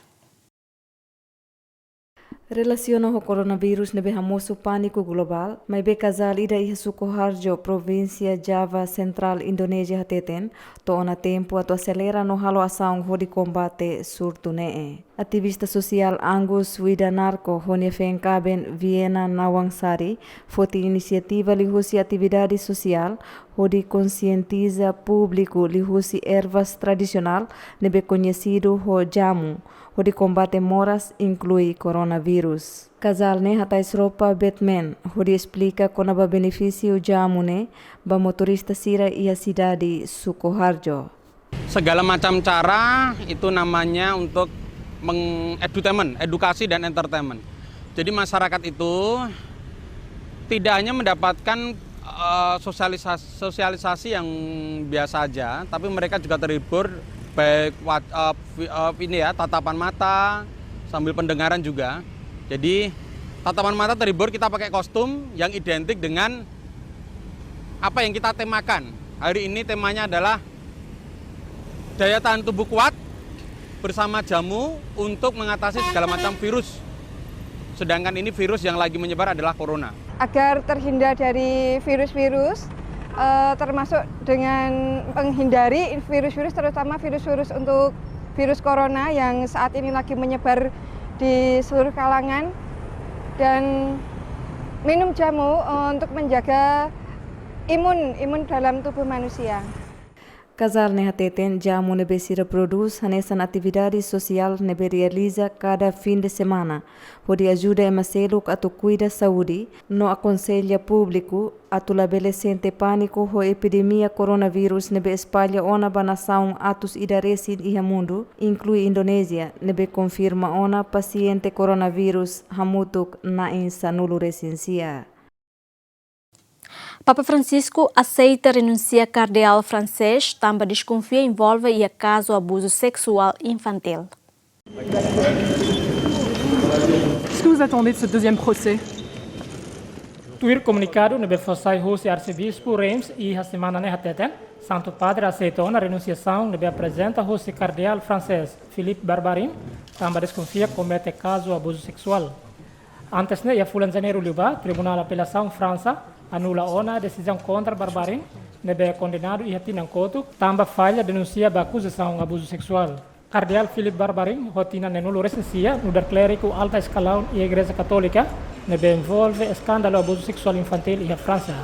Relasiona ho koronavírus ne'ebé hamosu pániku globál, maibé kazál ida iha Sukoharjo, Provínsia Java Sentrál, Indonézia hateten, to'o ona tempu atu aselera no halo asaun hodi kombate surtu ne'e. Ativista sosiál Angus Widanarko ho nia feen-kaben Viena Nawangsari foti inisiativa liuhusi atividade sosiál hodi konsientiza públiku liuhusi ervas tradisionál ne'ebé koñesidu ho jamu, hodi kombate moras, inklui koronavírus. Kazál ne'e hatais roupa Batman hodi esplika kona-ba benefísiu jamu ne'e ba motorista sira iha sidade Sukoharjo. Segala macam cara itu namanya untuk meng-, edutainment, edukasi dan entertainment. Jadi masyarakat itu tidak hanya mendapatkan, eh, sosialisas-, sosialisasi yang biasa aja, tapi mereka juga terhibur baik wat-, eh, vi-, eh, ini ya, tatapan mata sambil pendengaran juga. Jadi tatapan mata terhibur, kita pakai kostum yang identik dengan apa yang kita temakan. Hari ini temanya adalah daya tahan tubuh kuat bersama jamu untuk mengatasi segala macam virus. Sedangkan ini virus yang lagi menyebar adalah corona. Agar terhindar dari virus-virus, eh, termasuk dengan menghindari virus-virus, terutama virus-virus untuk virus corona yang saat ini lagi menyebar di seluruh kalangan, dan minum jamu, eh, untuk menjaga imun, imun dalam tubuh manusia. Kazál ne'e hateten jamu ne'ebé sira prodús hanesan atividade sosiál ne'ebé realiza kada fin de semana, hodi ajuda ema seluk atu kuida saúde, no akonsella públiku atu labele sente pániku ho epidemia koronavírus ne'ebé espalla ona ba nasaun atus ida resin iha mundu, inklui Indonézia, ne'ebé konfirma ona pasiente koronavírus hamutuk na'in sanulu-resin-sia. Papa Francisco aseita renúnsia kardeál fransés tanba deskonfia envolve iha kazu abuzu seksuál infantíl. Qu'est-ce que vous attendez de ce deuxième procès ? Tuir komunikadu ne'ebé fó sai husi Arsebispu Reims iha semana ne'e hateten, Santu Padre aseita ona renunsiasaun ne'ebé aprezenta husi Kardeál Francês Philippe Barbarin, tanba deskonfia komete kazu abuzu seksuál. Antes ne'e, iha fulan Janeiru liubá, Tribunál Apelasaun Fransa anula ona desizaun kontra Barbarin, ne'ebé kondenadu iha tinan kotuk, tanba falla denunsia ba akuzasaun abuzu seksuál. Kardeál Philippe Barbarin, ho tinan neenulu resin sia, nu'udar klérigu alta eskalaun iha Igreja Katólika, ne'ebé envolve eskandalu abuzu seksuál infantíl iha Fransa.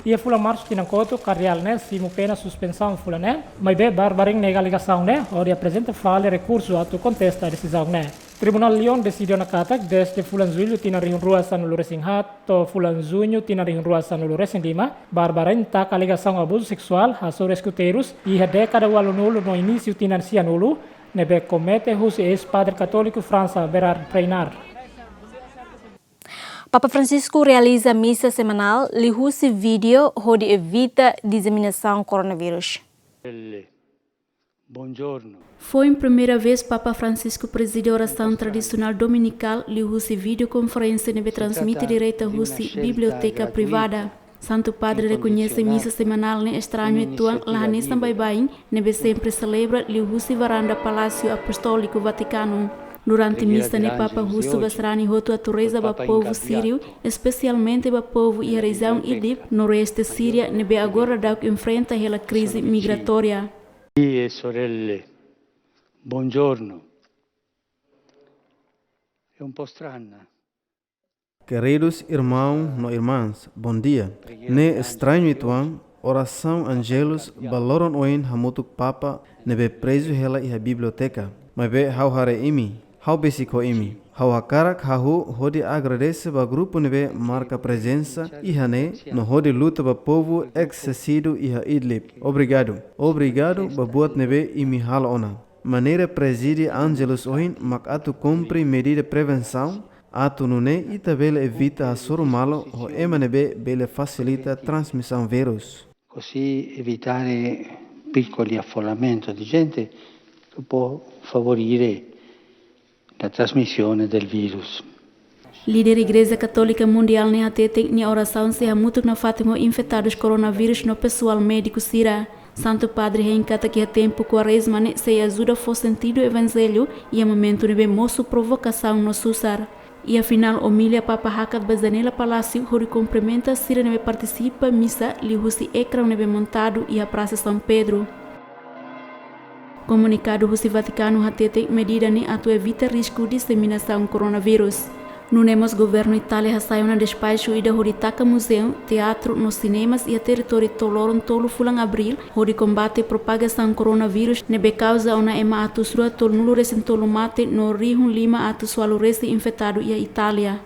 Iha fulan Marsu tinan kotuk, kardeál ne'e simu pena suspensaun fulan ne'e, maibé Barbarin nega alegasaun ne'e, hodi aprezenta fali rekursu atu kontesta desizaun ne'e. Tribunál Lyon deside ona katak, dezde fulan Jullu tinan rihun rua sanulu resin haat to'o fulan Juñu tinan rihun rua sanulu resin lima, Barbarin taka alegasaun abuzu seksuál hasoru eskuteirus iha dékada ualunulu no inísiu tinan sianulu, ne'ebé komete husi eis-padre katóliku Fransa Bernard Brainard. Papa Francisco realiza misa semanál liuhusi vídeo hodi evita diseminasaun koronavírus. Buongiorno. Foin primeira vez Papa Francisco prezide orasaun tradisionál dominikál liuhusi vídeo konferénsia ne'ebé transmite direta husi biblioteka privada. Santu Padre rekoñese misa semanál ne'e estrañu uitoan, la hanesan baibain ne'ebé sempre selebra liuhusi varanda Palásiu Apostóliku Vatikanu. Durante misa ne'e Papa husu ba sarani hotu atu reza ba povu síriu, espesialmente ba povu iha rejiaun Idlib, noroeste Síria, ne'ebé agora daudauk enfrenta hela krize migratória. E sorelle, buongiorno. È un po' strana. Queridos irmãos no irmãs, bom dia. Ne'e estrañu uitoan, orasaun anjelus ba loron oin hamutuk Papa ne'ebé prezu hela iha biblioteka. Maibé ha'u haree imi, ha'u besik ho imi. Ha'u hakarak hahú hodi agradese ba grupu ne'ebé marka prezensa iha ne'e no hodi luta ba povu eksesidu iha Idlib. Obrigadu. Obrigadu ba buat ne'ebé imi halo ona. Maneira prezide anjelus ohin mak atu kumpre medida prevensaun, atu nune'e ita bele evita hasoru malu ho ema ne'ebé bele fasilita transmisaun vírus. Così evitare piccoli affollamenti di gente che può favorire la trasmissione del virus. Líder Igreja Katólika Mundiál ne'e hateten nia orasaun sei hamutuk nafatin ho infetadus koronavírus no pesoál médiku sira. Santu Padre hein katak iha tempu Kuarezma ne'e sei ajuda fó sentidu Evanjellu iha momentu ne'ebé mosu provokasaun no susar. Iha finál omilia Papa hakat ba janela Palásiu hodi kumprimenta sira ne'ebé partisipa misa liuhusi ekrán ne'ebé montadu iha Prasa São Pedro. Komunikadu husi Vatikanu hateten medida ne'e atu evita risku diseminasaun koronavírus. Nune'e mós governu Itália hasai ona despaxu ida hodi taka muzeu, teatru no sinemas iha territóriu to'o loron tolu fulan Abríl, hodi kombate propagasaun koronavírus ne'ebé kauza ona ema atus rua tolunulu resin tolu mate no rihun lima atus ualu resin infetadu iha Itália.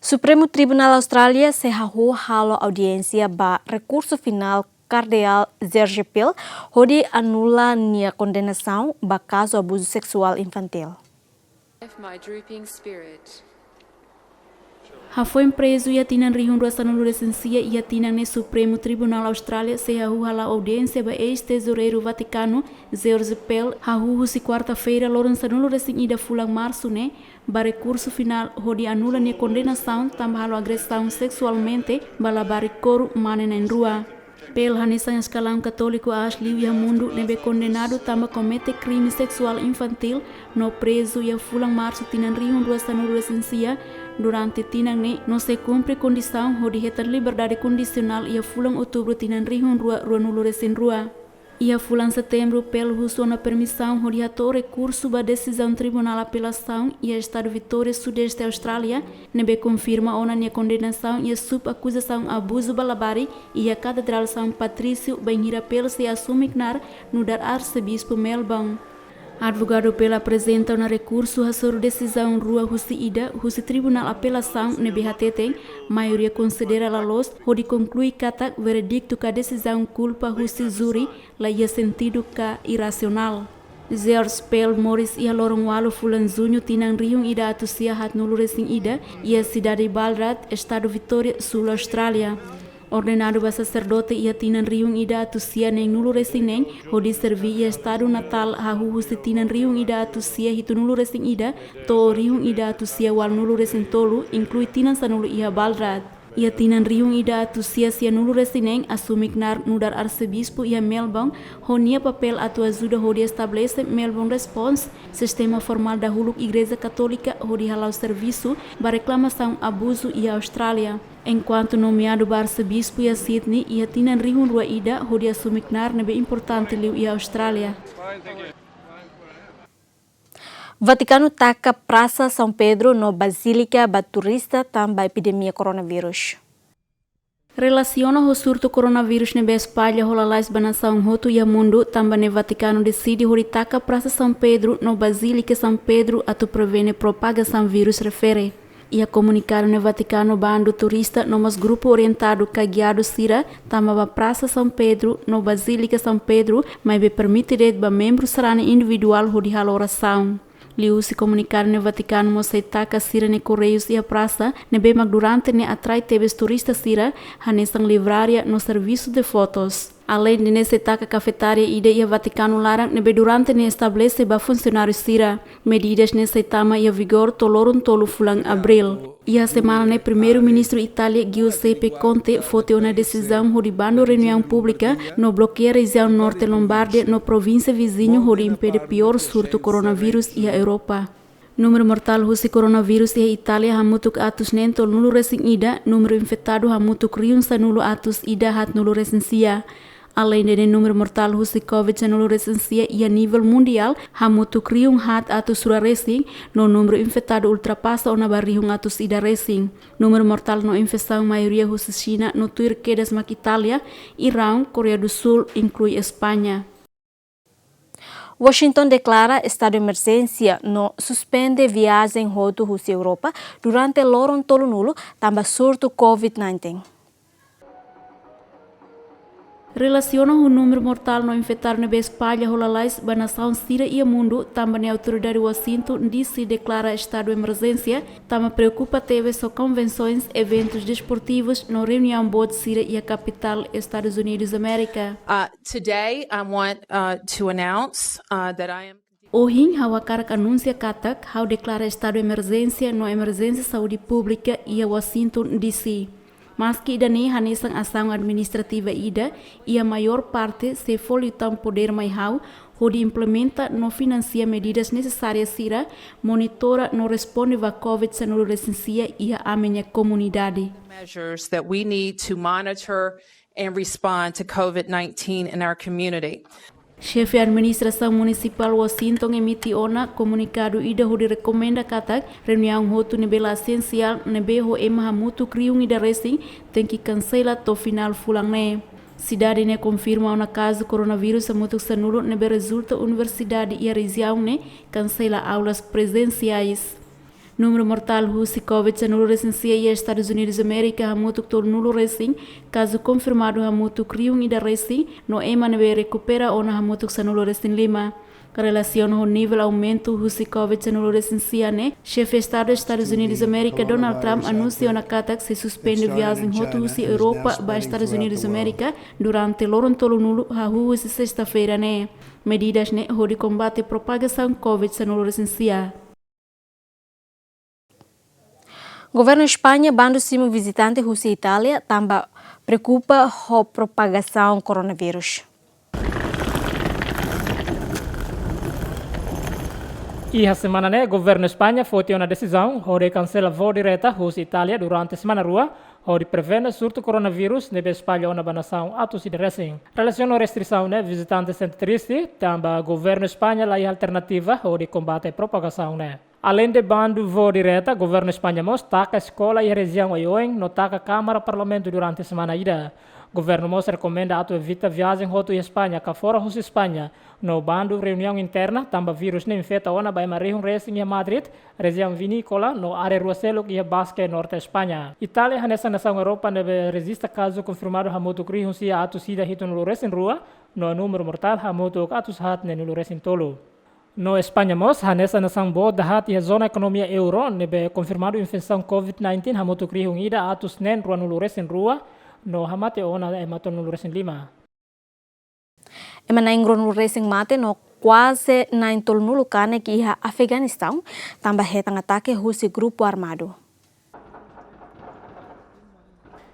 Supremu Tribunál Austrália sei hahú halo audiénsia ba rekursu finál Kardeál George Pell hodi anula nia kondenasaun ba kazu abuzu seksuál infantíl. Hafoin prezu iha tinan rihun rua sanulu resin sia, iha tinan ne'e Supremu Tribunál Austrália sei hahú hala'o audiénsia ba eis-tezoureiru Vatikanu, George Pell, hahú husi kuarta-feira loron sanulu resin ida fulan Marsu ne'e, ba rekursu finál hodi anula nia kondenasaun tanba halo agresaun seksualmente ba labarik-koruk mane na'in-rua. Pell hanesan eskalaun katóliku aas liu iha mundu ne'ebé kondenadu tanba komete krime seksuál infantíl no prezu iha fulan Marsu tinan rihun rua sanulu resin sia. Durante tinan ne'e no sei kumpre kondisaun hodi hetan liberdade kondisionál iha fulan Outubru tinan rihun rua ruanulu resin rua. Iha fulan Setembru, Pell husu ona permisaun hodi hato'o rekursu ba desizaun Tribunál Apelasaun iha estadu Vitória, Sudeste Austrália, ne'ebé konfirma ona nia kondenasaun iha sub-akuzasaun abuzu ba labarik iha Katedrál São Patrício, bainhira Pell sei asume knaar nu'udar Arsebispu Melbourne. Advogadu Pell aprezenta ona rekursu hasoru desizaun rua husi ida husi Tribunál Apelasaun ne'ebé hateten maioria konsidera la loos hodi konklui katak verediktu ka desizaun kulpa husi júri la iha sentidu ka irrasionál. George Pell moris iha loron ualu fulan Juñu tinan rihun ida atus sia haatnulu resin ida, iha sidade Ballarat, estadu Vitória, Súl Austrália. Ordenadu ba saserdote iha tinan rihun ida atus sia neen nulu resin neen, hodi serví iha estadu Natal hahú husi tinan rihun ida atus sia hitu nulu resin ida to'o rihun ida atus sia ualu nulu resin tolu, inklui tinan sanulu iha Baldraad. Iha tinan rihun ida atus sia sia nulu resin neen, asume knaar nu'udar arsebispu iha Melbourne, ho nia papél atu ajuda hodi estabelese Melbourne Response, sistema formál dahuluk Igreja Katólika hodi hala'o servisu ba reklamasaun abuzu iha Austrália. Enkuantu nomeadu ba arsebispu iha Sydney iha tinan rihun rua ida, hodi asume knaar ne'ebé importante liu iha Austrália. Vatikanu taka Prasa São Pedro no Bazílika ba turista tanba epidemia koronavírus. Relasiona ho surtu koronavírus ne'ebé espalla ho lalais ba nasaun hotu iha mundu, tanba ne'e Vatikanu deside hodi taka Prasa São Pedro no Bazílika São Pedro atu prevene propagasaun vírus refere. Iha komunikadu ne'e Vatikanu bandu turista no mós grupu orientadu ka giadu sira tama ba Prasa São Pedro no Bazílika São Pedro, maibé permite de'it ba membru sarani individuál hodi halo orasaun. Liuhusi komunikadu ne'e Vatikanu mós sei taka sira-nia korreius iha prasa, ne'ebé mak durante ne'e atrai tebes turista sira, hanesan livraria no servisu de fotos. Aleinde ne'e sei taka kafetária ida iha Vatikanu laran ne'ebé durante ne'e estabelese ba funsionáriu sira. Medidas ne'e sei tama iha vigór to'o loron tolu fulan Abríl. Iha semana ne'e Primeiru-Ministru Itália Giuseppe Conte foti ona desizaun hodi bandu reuniaun públika no blokeia rejiaun norte Lombardia no provínsia viziñu hodi impede piór surtu koronavírus iha Europa. Númeru mortál husi koronavírus iha Itália hamutuk atus neen tolunulu resin ida, númeru infetadu hamutuk rihun sanulu atus ida haatnulu resin sia. Aleinde ne'e númeru mortál husi covid sanulu resin sia iha nivel mundiál hamutuk rihun haat atus rua resin, no númeru infetadu ultrapasa ona ba rihun atus ida resin. Númeru mortál no infesaun maioria husi Xina no tuir kedas mak Itália, Irão, Koreia do Sul, inklui España. Washington deklara estadu emerjénsia no suspende viajen hotu husi Europa durante loron tolunulu tanba surtu covid nineteen. Relasiona ho númeru mortál no infetadu ne'ebé espalla ho lalais ba nasaun sira iha mundu, tanba ne'e autoridade Washington D C deklara estadu emerjénsia, tanba preokupa tebes ho konvensoens, eventus desportivus no reuniaun boot sira iha kapitál Estadus Unidus Amérika. Uh, today, I want, uh, to announce, uh, that I am Ohin, ha'u hakarak anunsia katak ha'u deklara estadu emerjénsia no emerjénsia saúde públika iha Washington D C. Maski ida-ne'e hanesan asaun administrativa ida, iha maiór parte sei fó liután podér mai ha'u hodi implementa no finansia medidas nesesárias sira, monitora no responde ba covid sanulu resin sia iha ami-nia komunidade. Measures that we need to monitor and respond to covid nineteen in our community. Xefe Administrasaun Munisipál Washington emite ona komunikadu ida hodi rekomenda katak reuniaun hotu ne'ebé la esensiál ne'ebé ho ema hamutuk rihun ida resin tenke kansela to'o finál fulan ne'e. Sidade ne'e konfirma ona kazu koronavírus hamutuk sanulu ne'ebé rezulta universidade iha rejiaun ne'e kansela aulas prezensiais. Númeru mortál husi covid sanulu resin sia iha Estadus Unidus Amérika hamutuk tolunulu resin, kazu konfirmadu hamutuk rihun ida resin, no ema ne'ebé rekupera ona hamutuk sanulu resin lima. Relasiona ho nivel aumentu husi covid sanulu resin sia ne'e, Xefe Estadu Estadus Unidus Amérika Donald Trump anunsia ona katak sei suspende viajen hotu husi Europa ba Estadus Unidus Amérika durante loron tolunulu hahú husi sesta-feira ne'e. Medidas ne'e hodi kombate propagasaun covid sanulu resin sia. Governu España bandu simu vizitante husi Itália tanba preokupa ho propagasaun koronavírus. Iha semana ne'e, governu España foti ona desizaun hodi kansela voo direta husi Itália durante semana rua, hodi prevene surtu koronavírus ne'ebé espalla ona ba nasaun atus ida resin. Relasiona ho restrisaun ne'e, vizitante sente triste, tanba governu España la iha alternativa hodi kombate propagasaun ne'e. Aleinde bandu voo direta, governu España mós taka eskola iha rejiaun oioin, no taka Kámara Parlamentu durante semana ida. Governu mós rekomenda atu evita viajen hotu iha España ka fora husi España, no bandu reuniaun interna, tanba vírus ne'e infeta ona ba ema rihun resin iha Madrid, rejiaun viníkola, no área rua seluk iha Baske, norte España. Itália hanesan nasaun Europa ne'ebé rejista kazu konfirmadu hamutuk rihun sia atus ida hitunulu resin rua, no númeru mortál hamutuk atus haat neenulu resin tolu. No España mós hanesan nasaun boot dahaat iha zona ekonomia euro ne'ebé konfirmadu infesaun covid nineteen hamutuk rihun ida atus neen ruanulu resin rua, no hamate ona ema tolunulu resin lima. Ema na'in ruanulu resin mate no kuaze na'in tolunulu kanek iha Afeganistaun, tanba hetan atake husi grupu armadu.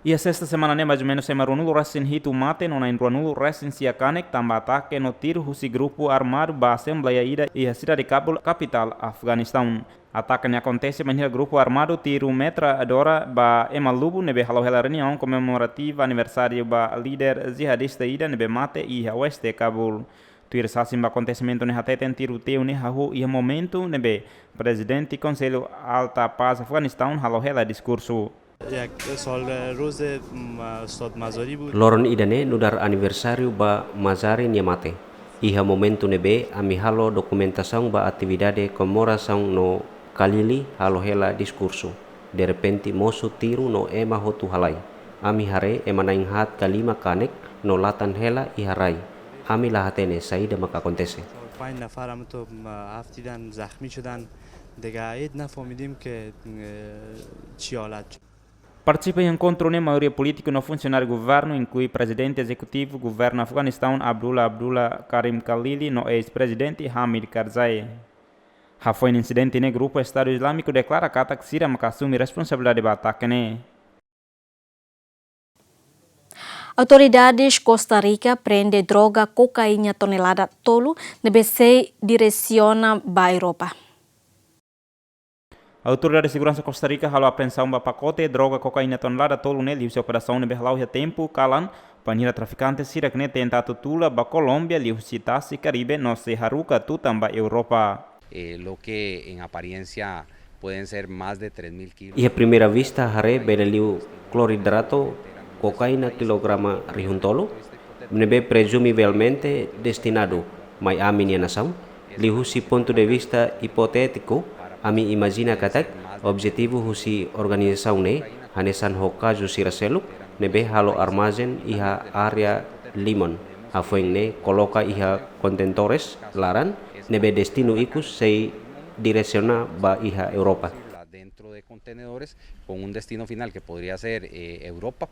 Iha sesta semana ne'e, mais ou menus ema ruanulu resin hitu mate no na'in ruanulu resin sia kanek, tanba atake no tiru husi grupu armadu ba asembleia ida iha sidade Kabul, kapitál Afeganistaun. Atake ne'e akontese bainhira grupu armadu tiru metralhadora ba ema lubun ne'ebé halo hela reuniaun komemorativa aniversáriu ba líder jihadista ida ne'ebé mate iha oeste Kabul. Tuir sasin ba akontesimentu ne'e hateten tiroteio ne'e hahú iha momentu ne'ebé Prezidente Konsellu Alta Pás Afeganistaun halo hela diskursu. یک سال روز، م، استاد مزاری بود. Loron ida-ne'e nu'udar aniversáriu ba Mazari nia mate. Iha momentu ne'ebé ami halo dokumentasaun ba atividade komemorasaun no Kalili halo hela diskursu, derrepente mosu tiru no ema hotu halai. Ami haree ema na'in haat ka lima kanek no latan hela iha rai. Ami la hatene saida maka akontese. پنج نفر هم تو، م، هفت دیدن زخمی شدن. دیگه عید نفهمیدیم که، اه، چی حالت شد. Partisipa iha enkontru ne'e maioria polítiku no funsionáriu governu, inklui Prezidente Ezekutivu Governu Afeganistaun Abdullah Abdullah, Karim Khalili no eis-prezidente Hamid Karzai. Hafoin insidente ne'e, grupu Estadu Izlámiku deklara katak sira maka asume responsabilidade ba atake ne'e. Autoridades Costa Rica prende droga kokaina tonelada tolu ne'ebé sei diresiona ba Europa. Autoridade Seguransa Costa Rica halo apreensaun ba pakote droga kokaina tonelada tolu ne'e liuhusi operasaun ne'ebé hala'o iha tempu kalan, bainhira trafikante sira-ne'e tenta atu tula ba Kolómbia liuhusi tasi Karibe no sei haruka tutan ba Europa. Eh, lo que en apariencia pueden ser más de tres mil kilos. Iha primeira vista haree bele liu kloridratu kokaina kilograma rihun tolu, ne'ebé prezumivelmente destinadu mai ami-nia nasaun. Liuhusi pontu de vista ipotétiku, ami imajina katak objetivu husi organizasaun ne'e hanesan ho kazu sira seluk ne'ebé halo armazen iha área Limon, hafoin ne'e koloka iha kontentores laran ne'ebé destinu ikus sei diresiona ba iha Europa. Dentro de contenedores con un destino final que podría ser, eh, Europa.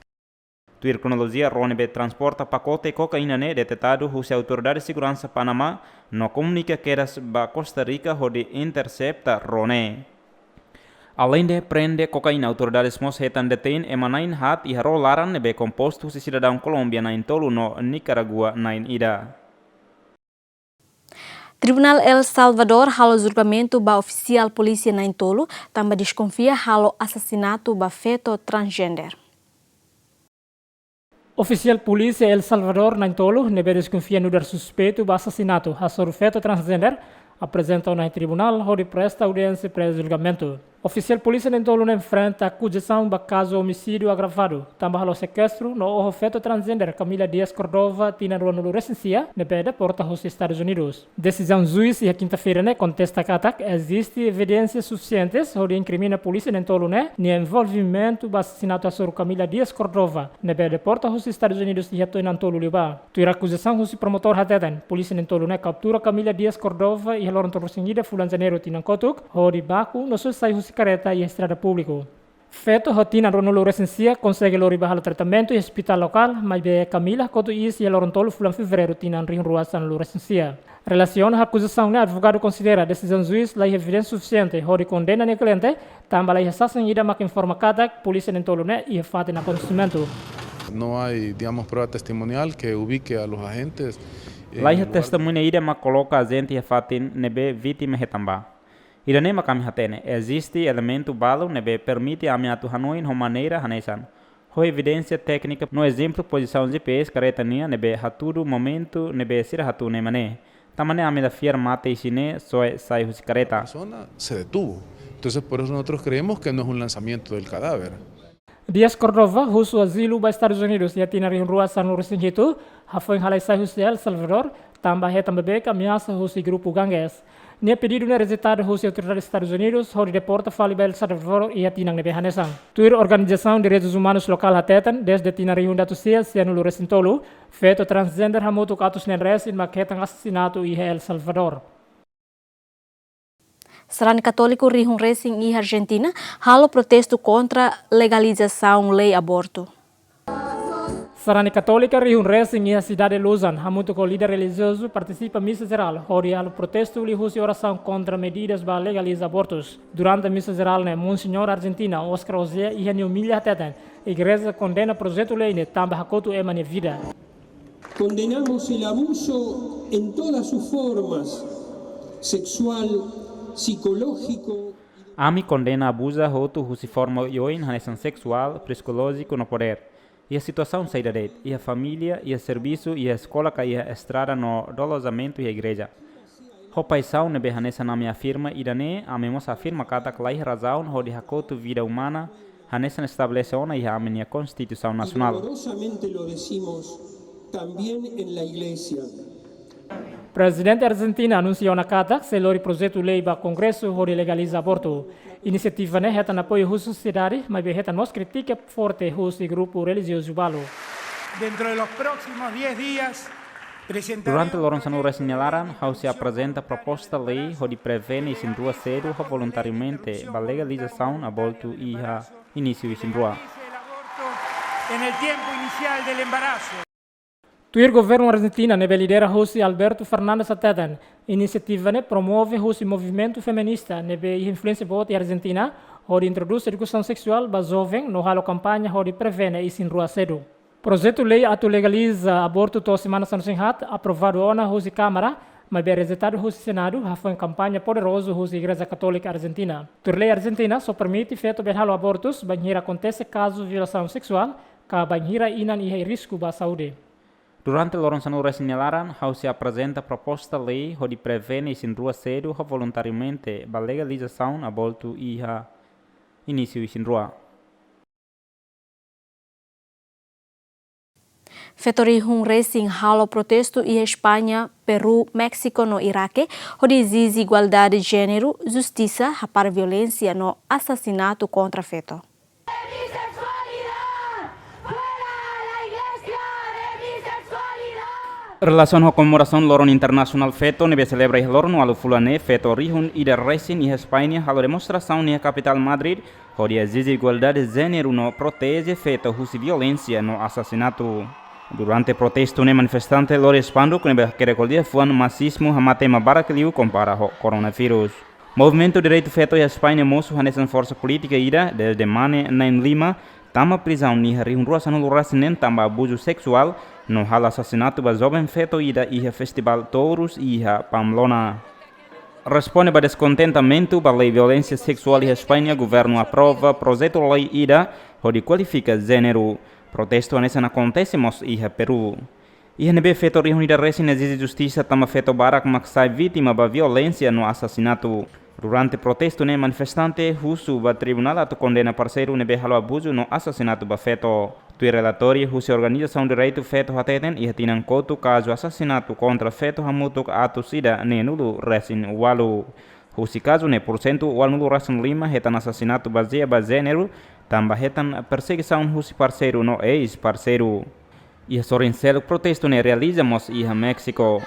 Tuir kronolojia, ró ne'ebé transporta pakote kokaina ne'e detetadu husi Autoridade Seguransa Panamá no komunika kedas ba Costa Rica hodi intersepta ró ne'e. Aleinde prende kokaina, autoridades mós hetan detein ema na'in haat iha ró laran ne'ebé kompostu husi sidadaun Kolómbia na'in tolu no Nikarágua na'in ida. Tribunál El Salvador halo julgamentu ba ofisiál polísia na'in tolu, tanba deskonfia halo asasinatu ba feto transgender. Ofisiál polísia El Salvador na'in tolu, ne'ebé deskonfia nu'udar suspeitu ba asasinatu hasoru feto transgender, aprezenta ona iha tribunál hodi presta audiénsia pré-julgamentu. Ofisiál polísia na'in tolu ne'e enfrenta akuzasaun ba kazu omisídiu agravadu, tanba halo sekestru no oho feto transgender Camila Dias Cordova, tinan ruanulu resin sia, ne'ebé deporta husi Estadus Unidus. Desizaun juís iha kinta-feira ne'e kontesta katak eziste evidénsia sufisiente hodi inkrimina polísia na'in tolu ne'e nia envolvimentu ba asasinatu hasoru Camila Dias Cordova, ne'ebé deporta husi Estadus Unidus iha tinan tolu liubá. Tuir akuzasaun husi promotór hateten, polísia na'in tolu ne'e kaptura Camila Dias Cordova iha loron tolu resin ida fulan Janeiru tinan kotuk, hodi baku no soe sai husi karreta iha estrada públiku. Feto ho tinan ruanulu resin sia konsege lori ba halo tratamentu iha ospitál lokál, maibé Camila kotu iis iha loron tolu fulan Fevereiru tinan rihun rua sanulu resin sia. Relasiona ho akuzasaun ne'e, advogadu konsidera desizaun juís laiha evidénsia sufisiente hodi kondena nia kliente, tanba laiha sasin ida mak informa katak polísia na'in tolu ne'e iha fatin akontesimentu. No hay, digamos, prueba testimonial que ubique a los agentes en el lugar. Laiha testemuña ida mak koloka ajente iha fatin ne'ebé vítima hetan ba. Ida-ne'e mak ami hatene, eziste elementu balu ne'ebé permite ami atu hanoin ho maneira hanesan. Ho evidénsia téknika, no ezemplu pozisaun G P S karreta nian ne'ebé hatudu momentu ne'ebé sira hatún ema ne'e. Tanba ne'e ami la fiar mate isin ne'e soe sai husi karreta. Persona se detuvo. Entonces, por eso nosotros creemos que no es un lanzamiento del cadáver. Dias Cordova husu azilu ba Estadus Unidus iha tinan rihun rua sanulu resin hitu, hafoin halai sai husi El Salvador, tanba hetan bebeik ameasa husi grupu Ganges. Nia pedidu ne'e rejeitadu husi autoridade Estadus Unidus hodi deporta fali ba El Salvador iha tinan ne'ebé hanesan. Tuir organizasaun direitus umanus lokál hateten, dezde tinan rihun ida atus sia sianulu resin tolu, feto transgender hamutuk atus neen resin mak hetan asasinatu iha El Salvador. Sarani katóliku rihun resin iha Argentina halo protestu kontra legalizasaun lei abortu. Sarani Katólika rihun resin iha sidade Lausanne, hamutuk ho líder relijiozu partisipa misa jerál, hodi halo protestu liuhusi orasaun kontra medidas ba legaliza abortus. Durante misa jerál ne'e, Monseñór Argentina, Oscar Ozea, iha nia omília hateten, Igreja kondena projetu lei ne'e tanba hakotu ema nia vida. Condenamos el abuso en todas sus formas, sexual, psicológico. Ami kondena abuzu hotu husi forma oioin hanesan seksuál, psikolójiku no podér. Iha situasaun saida de'it, iha família, iha servisu, iha eskola ka iha estrada no dolosamentu iha igreja. Ho paixaun ne'ebé hanesan ami afirma ida-ne'e, ami mós afirma katak laiha razaun hodi hakotu vida umana, hanesan estabelese ona iha ami-nia Konstituisaun Nasionál. Y dolorosamente lo decimos también en la iglesia. Prezidente Argentina anunsia ona katak sei lori projetu lei ba Kongresu hodi legaliza abortu. Inisiativa ne'e hetan apoiu husi sosiedade, maibé hetan mós krítika forte husi grupu relijiozu balu. Dentro de los próximos diez días presentaré... Durante loron sanulu resin nia laran, ha'u sei aprezenta proposta lei hodi prevene isin-rua sedu ho voluntariamente ba legalizasaun abortu iha inísiu isin-rua. En el tiempo inicial del embarazo. Tuir governu Argentina ne'ebé lidera husi Alberto Fernández hateten, inisiativa ne'e promove husi movimentu feminista ne'ebé iha influénsia boot iha Argentina, hodi introdús edukasaun seksuál ba joven no halo kampaña hodi prevene isin-rua sedu. Projetu lei atu legaliza abortu to'o semana sanulu-resin-haat aprovadu ona husi Kámara, maibé rejeitadu husi Senadu, hafoin kampaña poderozu husi Igreja Katólika Argentina. Tuir lei Argentina só permite feto bele halo abortus bainhira akontese kazu violasaun seksuál, ka bainhira inan iha risku ba saúde. Durante loron sanulu resin nia laran, ha'u sei aprezenta proposta lei hodi prevene isin-rua sedu ho voluntariamente ba legalizasaun abortu iha inísiu isin-rua. Feto rihun resin halo protestu iha España, Peru, Méxiku no Iraque, hodi ezije igualdade de jéneru, justisa, hapara violénsia no asasinatu kontra feto. Relasiona ho komemorasaun Loron Internasionál Feto ne'ebé selebra iha loron ualu fulan ne'e, feto rihun ida resin iha España halo demonstrasaun iha kapitál Madrid, hodi ezije igualdade jéneru no proteje feto husi violénsia no asasinatu. Durante protestu ne'e, manifestante lori espanduk ne'ebé hakerek ho liafuan "Masismu hamate ema barak liu kompara ho koronavírus". Movimentu direitu feto iha España mosu hanesan forsa polítika ida dezde mane na'in lima tama prizaun iha rihun rua sanulu resin neen tanba abuzu seksuál no halo asasinatu ba joven feto ida iha festivál tourus iha Pamplona. Responde ba deskontentamentu ba lei violénsia seksuál iha España, governu aprova projetu lei ida hodi kualifika jéneru. Protestu hanesan akontese mós iha Peru. Iha ne'ebé feto rihun ida resin ezije justisa tanba feto barak mak sai vítima ba violénsia no asasinatu. Durante protestu ne'e, manifestante husu ba tribunál atu kondena parseiru ne'ebé halo abuzu no asasinatu ba feto. Tuir relatóriu husi organizasaun direitu feto hateten, iha tinan kotuk kazu asasinatu kontra feto hamutuk atus ida neenulu resin ualu. Husi kazu ne'e, porsentu ualunulu resin lima hetan asasinatu bazeia ba jéneru, tanba hetan persegisaun husi parseiru no eis-parseiru. Iha sorin seluk, protestu ne'e realiza mós iha Méxiku.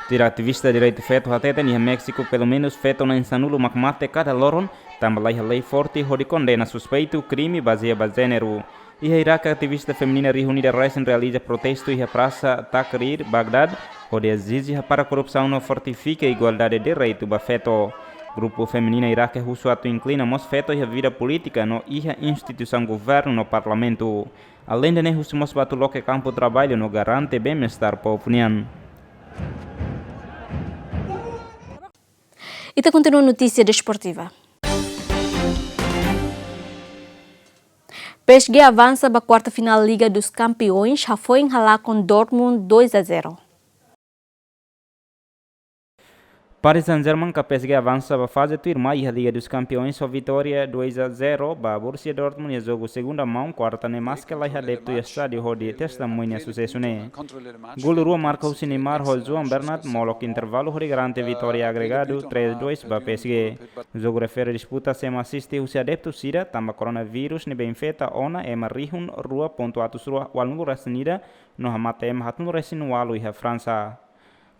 Tuir ativista direitu feto hateten, iha Méxiku pelumenus feto na'in sanulu mak mate kada loron, tanba laiha lei forte hodi kondena suspeitu krime bazeia ba jéneru. Iha Iraque, ativista feminina rihun ida resin realiza protestu iha Prasa Tahrir, Bagdad, hodi ezije hapara korrupsaun no fortifika igualdade direitu ba feto. Grupu feminina Iraque husu atu inklui mós feto iha vida polítika no iha instituisaun governu no parlamentu. Aleinde ne'e, husu mós ba atu loke kampu traballu no garante bem-estar povu nian. Ita kontinua notísia desportiva. P S G avansa ba kuarta final Liga dos Campeões, hafoin halakon Dortmund dois a zero. Paris Saint-Germain ka P S G avansa ba faze tuirmai iha Liga dos Campeões ho vitória dois a zero ba Borussia Dortmund iha jogu segunda maun, kuarta ne'e, maske laiha adeptu iha estádiu hodi testemuña susesu ne'e. Golu rua marka husi Neymar ho João Bernat molok intervalu hodi garante vitória agregadu três dois ba P S G. Jogu refere disputa semo asiste husi adeptu sira tanba koronavírus ne'ebé infeta ona ema rihun rua pontu atus rua ualunulu resin ida no hamate ema haatnulu resin ualu iha Fransa.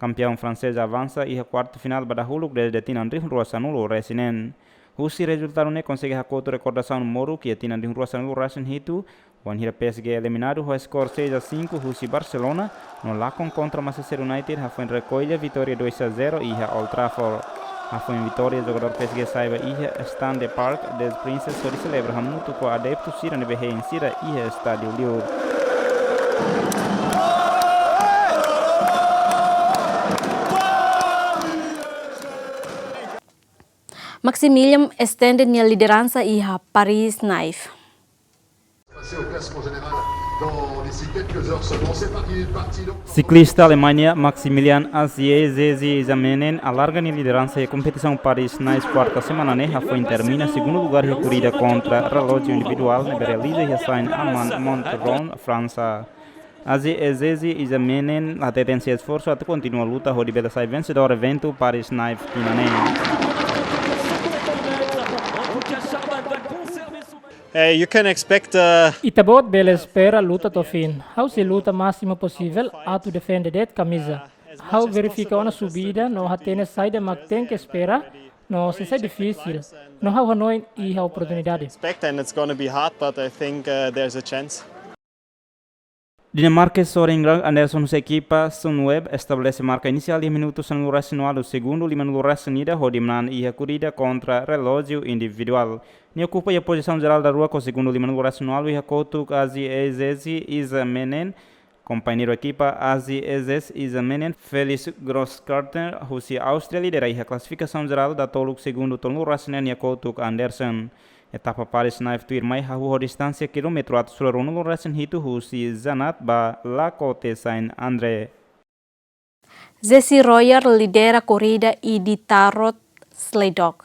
Kampeaun fransés avansa iha kuarta final ba dahuluk dezde tinan rihun rua sanulu resin neen. Husi rezultadu ne'e konsege hakotu rekordasaun moruk iha tinan rihun rua sanulu resin hitu, Wainhira P S G eliminadu ho skor seis a cinco husi Barcelona, no lakon kontra Manchester United hafoin rekolla vitória dois a zero iha Old Trafford. Hafoin vitória, jogadór P S G sa'e ba iha Stanley Park des Princes hodi selebra hamutuk ho adeptu sira ne'ebé hein sira iha estádiu liur. Maximilian estende nia lideransa iha Paris-Nice. Siklista Alemanha Maximilian Aziezezi Isamenen alarga nia lideransa iha kompetisaun Paris-Nice kuarta semana ne'e, hafoin termina segundu lugar iha korrida kontra relójiu individuál ne'ebé realiza iha Saint-Amand-Montrond, Fransa. Aziezezi Isamenen hateten sei esforsu atu kontinua luta hodi bele sai vensedór eventu Paris-Nice tinan ne'e. Hey, you can expect uh, Ita-boot bele espera luta to'o fin. Ha'u sei luta másimu posivel atu defende de'it kamiza. Ha'u verifika ona subida no hatene saida mak tenke espera, no sei sai difisil. No ha'u hanoin iha oportunidade. Expect and it's going to be hard, but I think uh, there's a chance. Dinamarka Søren Kragh Andersen husi ekipa Sunweb estabelese marka inisiál iha minutu sanulu-resin-ualu, segundu lima-nulu-resin-ida hodi manán iha korrida kontra relójiu individuál. Nia okupa iha pozisaun jerál daruak ho segundu lima-nulu-resin-ualu iha kotuk Aziezezi Isamenen. Kompañeiru ekipa Aziezezi Isamenen, Felix Grossgartner husi Áustria, lidera iha klasifikasaun jerál datoluk segundu tolunulu-resin-neen iha kotuk Andersen. Etapa Paris-Nice tuirmai hahú ho distánsia kilómetru atus ruanulu-resin-hitu husi Zanaat ba La Côte-Saint-André. Jesse Royer lidera korrida Iditarod Sledog.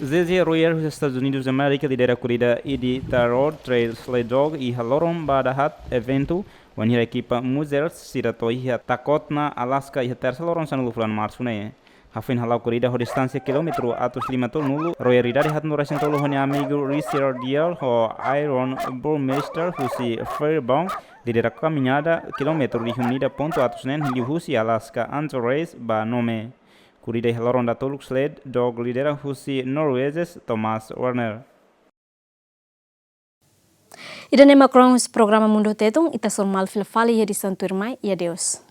Jesse Royer husi Estadus Unidus Amérika lidera korrida Iditarod Trail Sledog iha loron ba dahaat eventu, wainhira ekipa Muzzers sira to'o iha Takotna, Alaska iha Tersa loron sanulu fulan Marsu ne'e. Hafoin hala'o korrida ho distánsia kilómetru atus lima tolunulu, Royer idade haatnulu-resin-tolu ho nia amigu Richard Deal ho Aaron Burmeister husi Fairbanks lidera kamiñada kilómetru rihun ida pontu atus neen liuhusi Alaska Anchorage ba Nome. Korrida iha loron datoluk Sledog lidera husi Noruejez Thomas Werner. Ida-ne'e mak kronos programa Mundu Tetun, ita sei hasoru malu fila fali iha edisaun tuirmai, i adeus.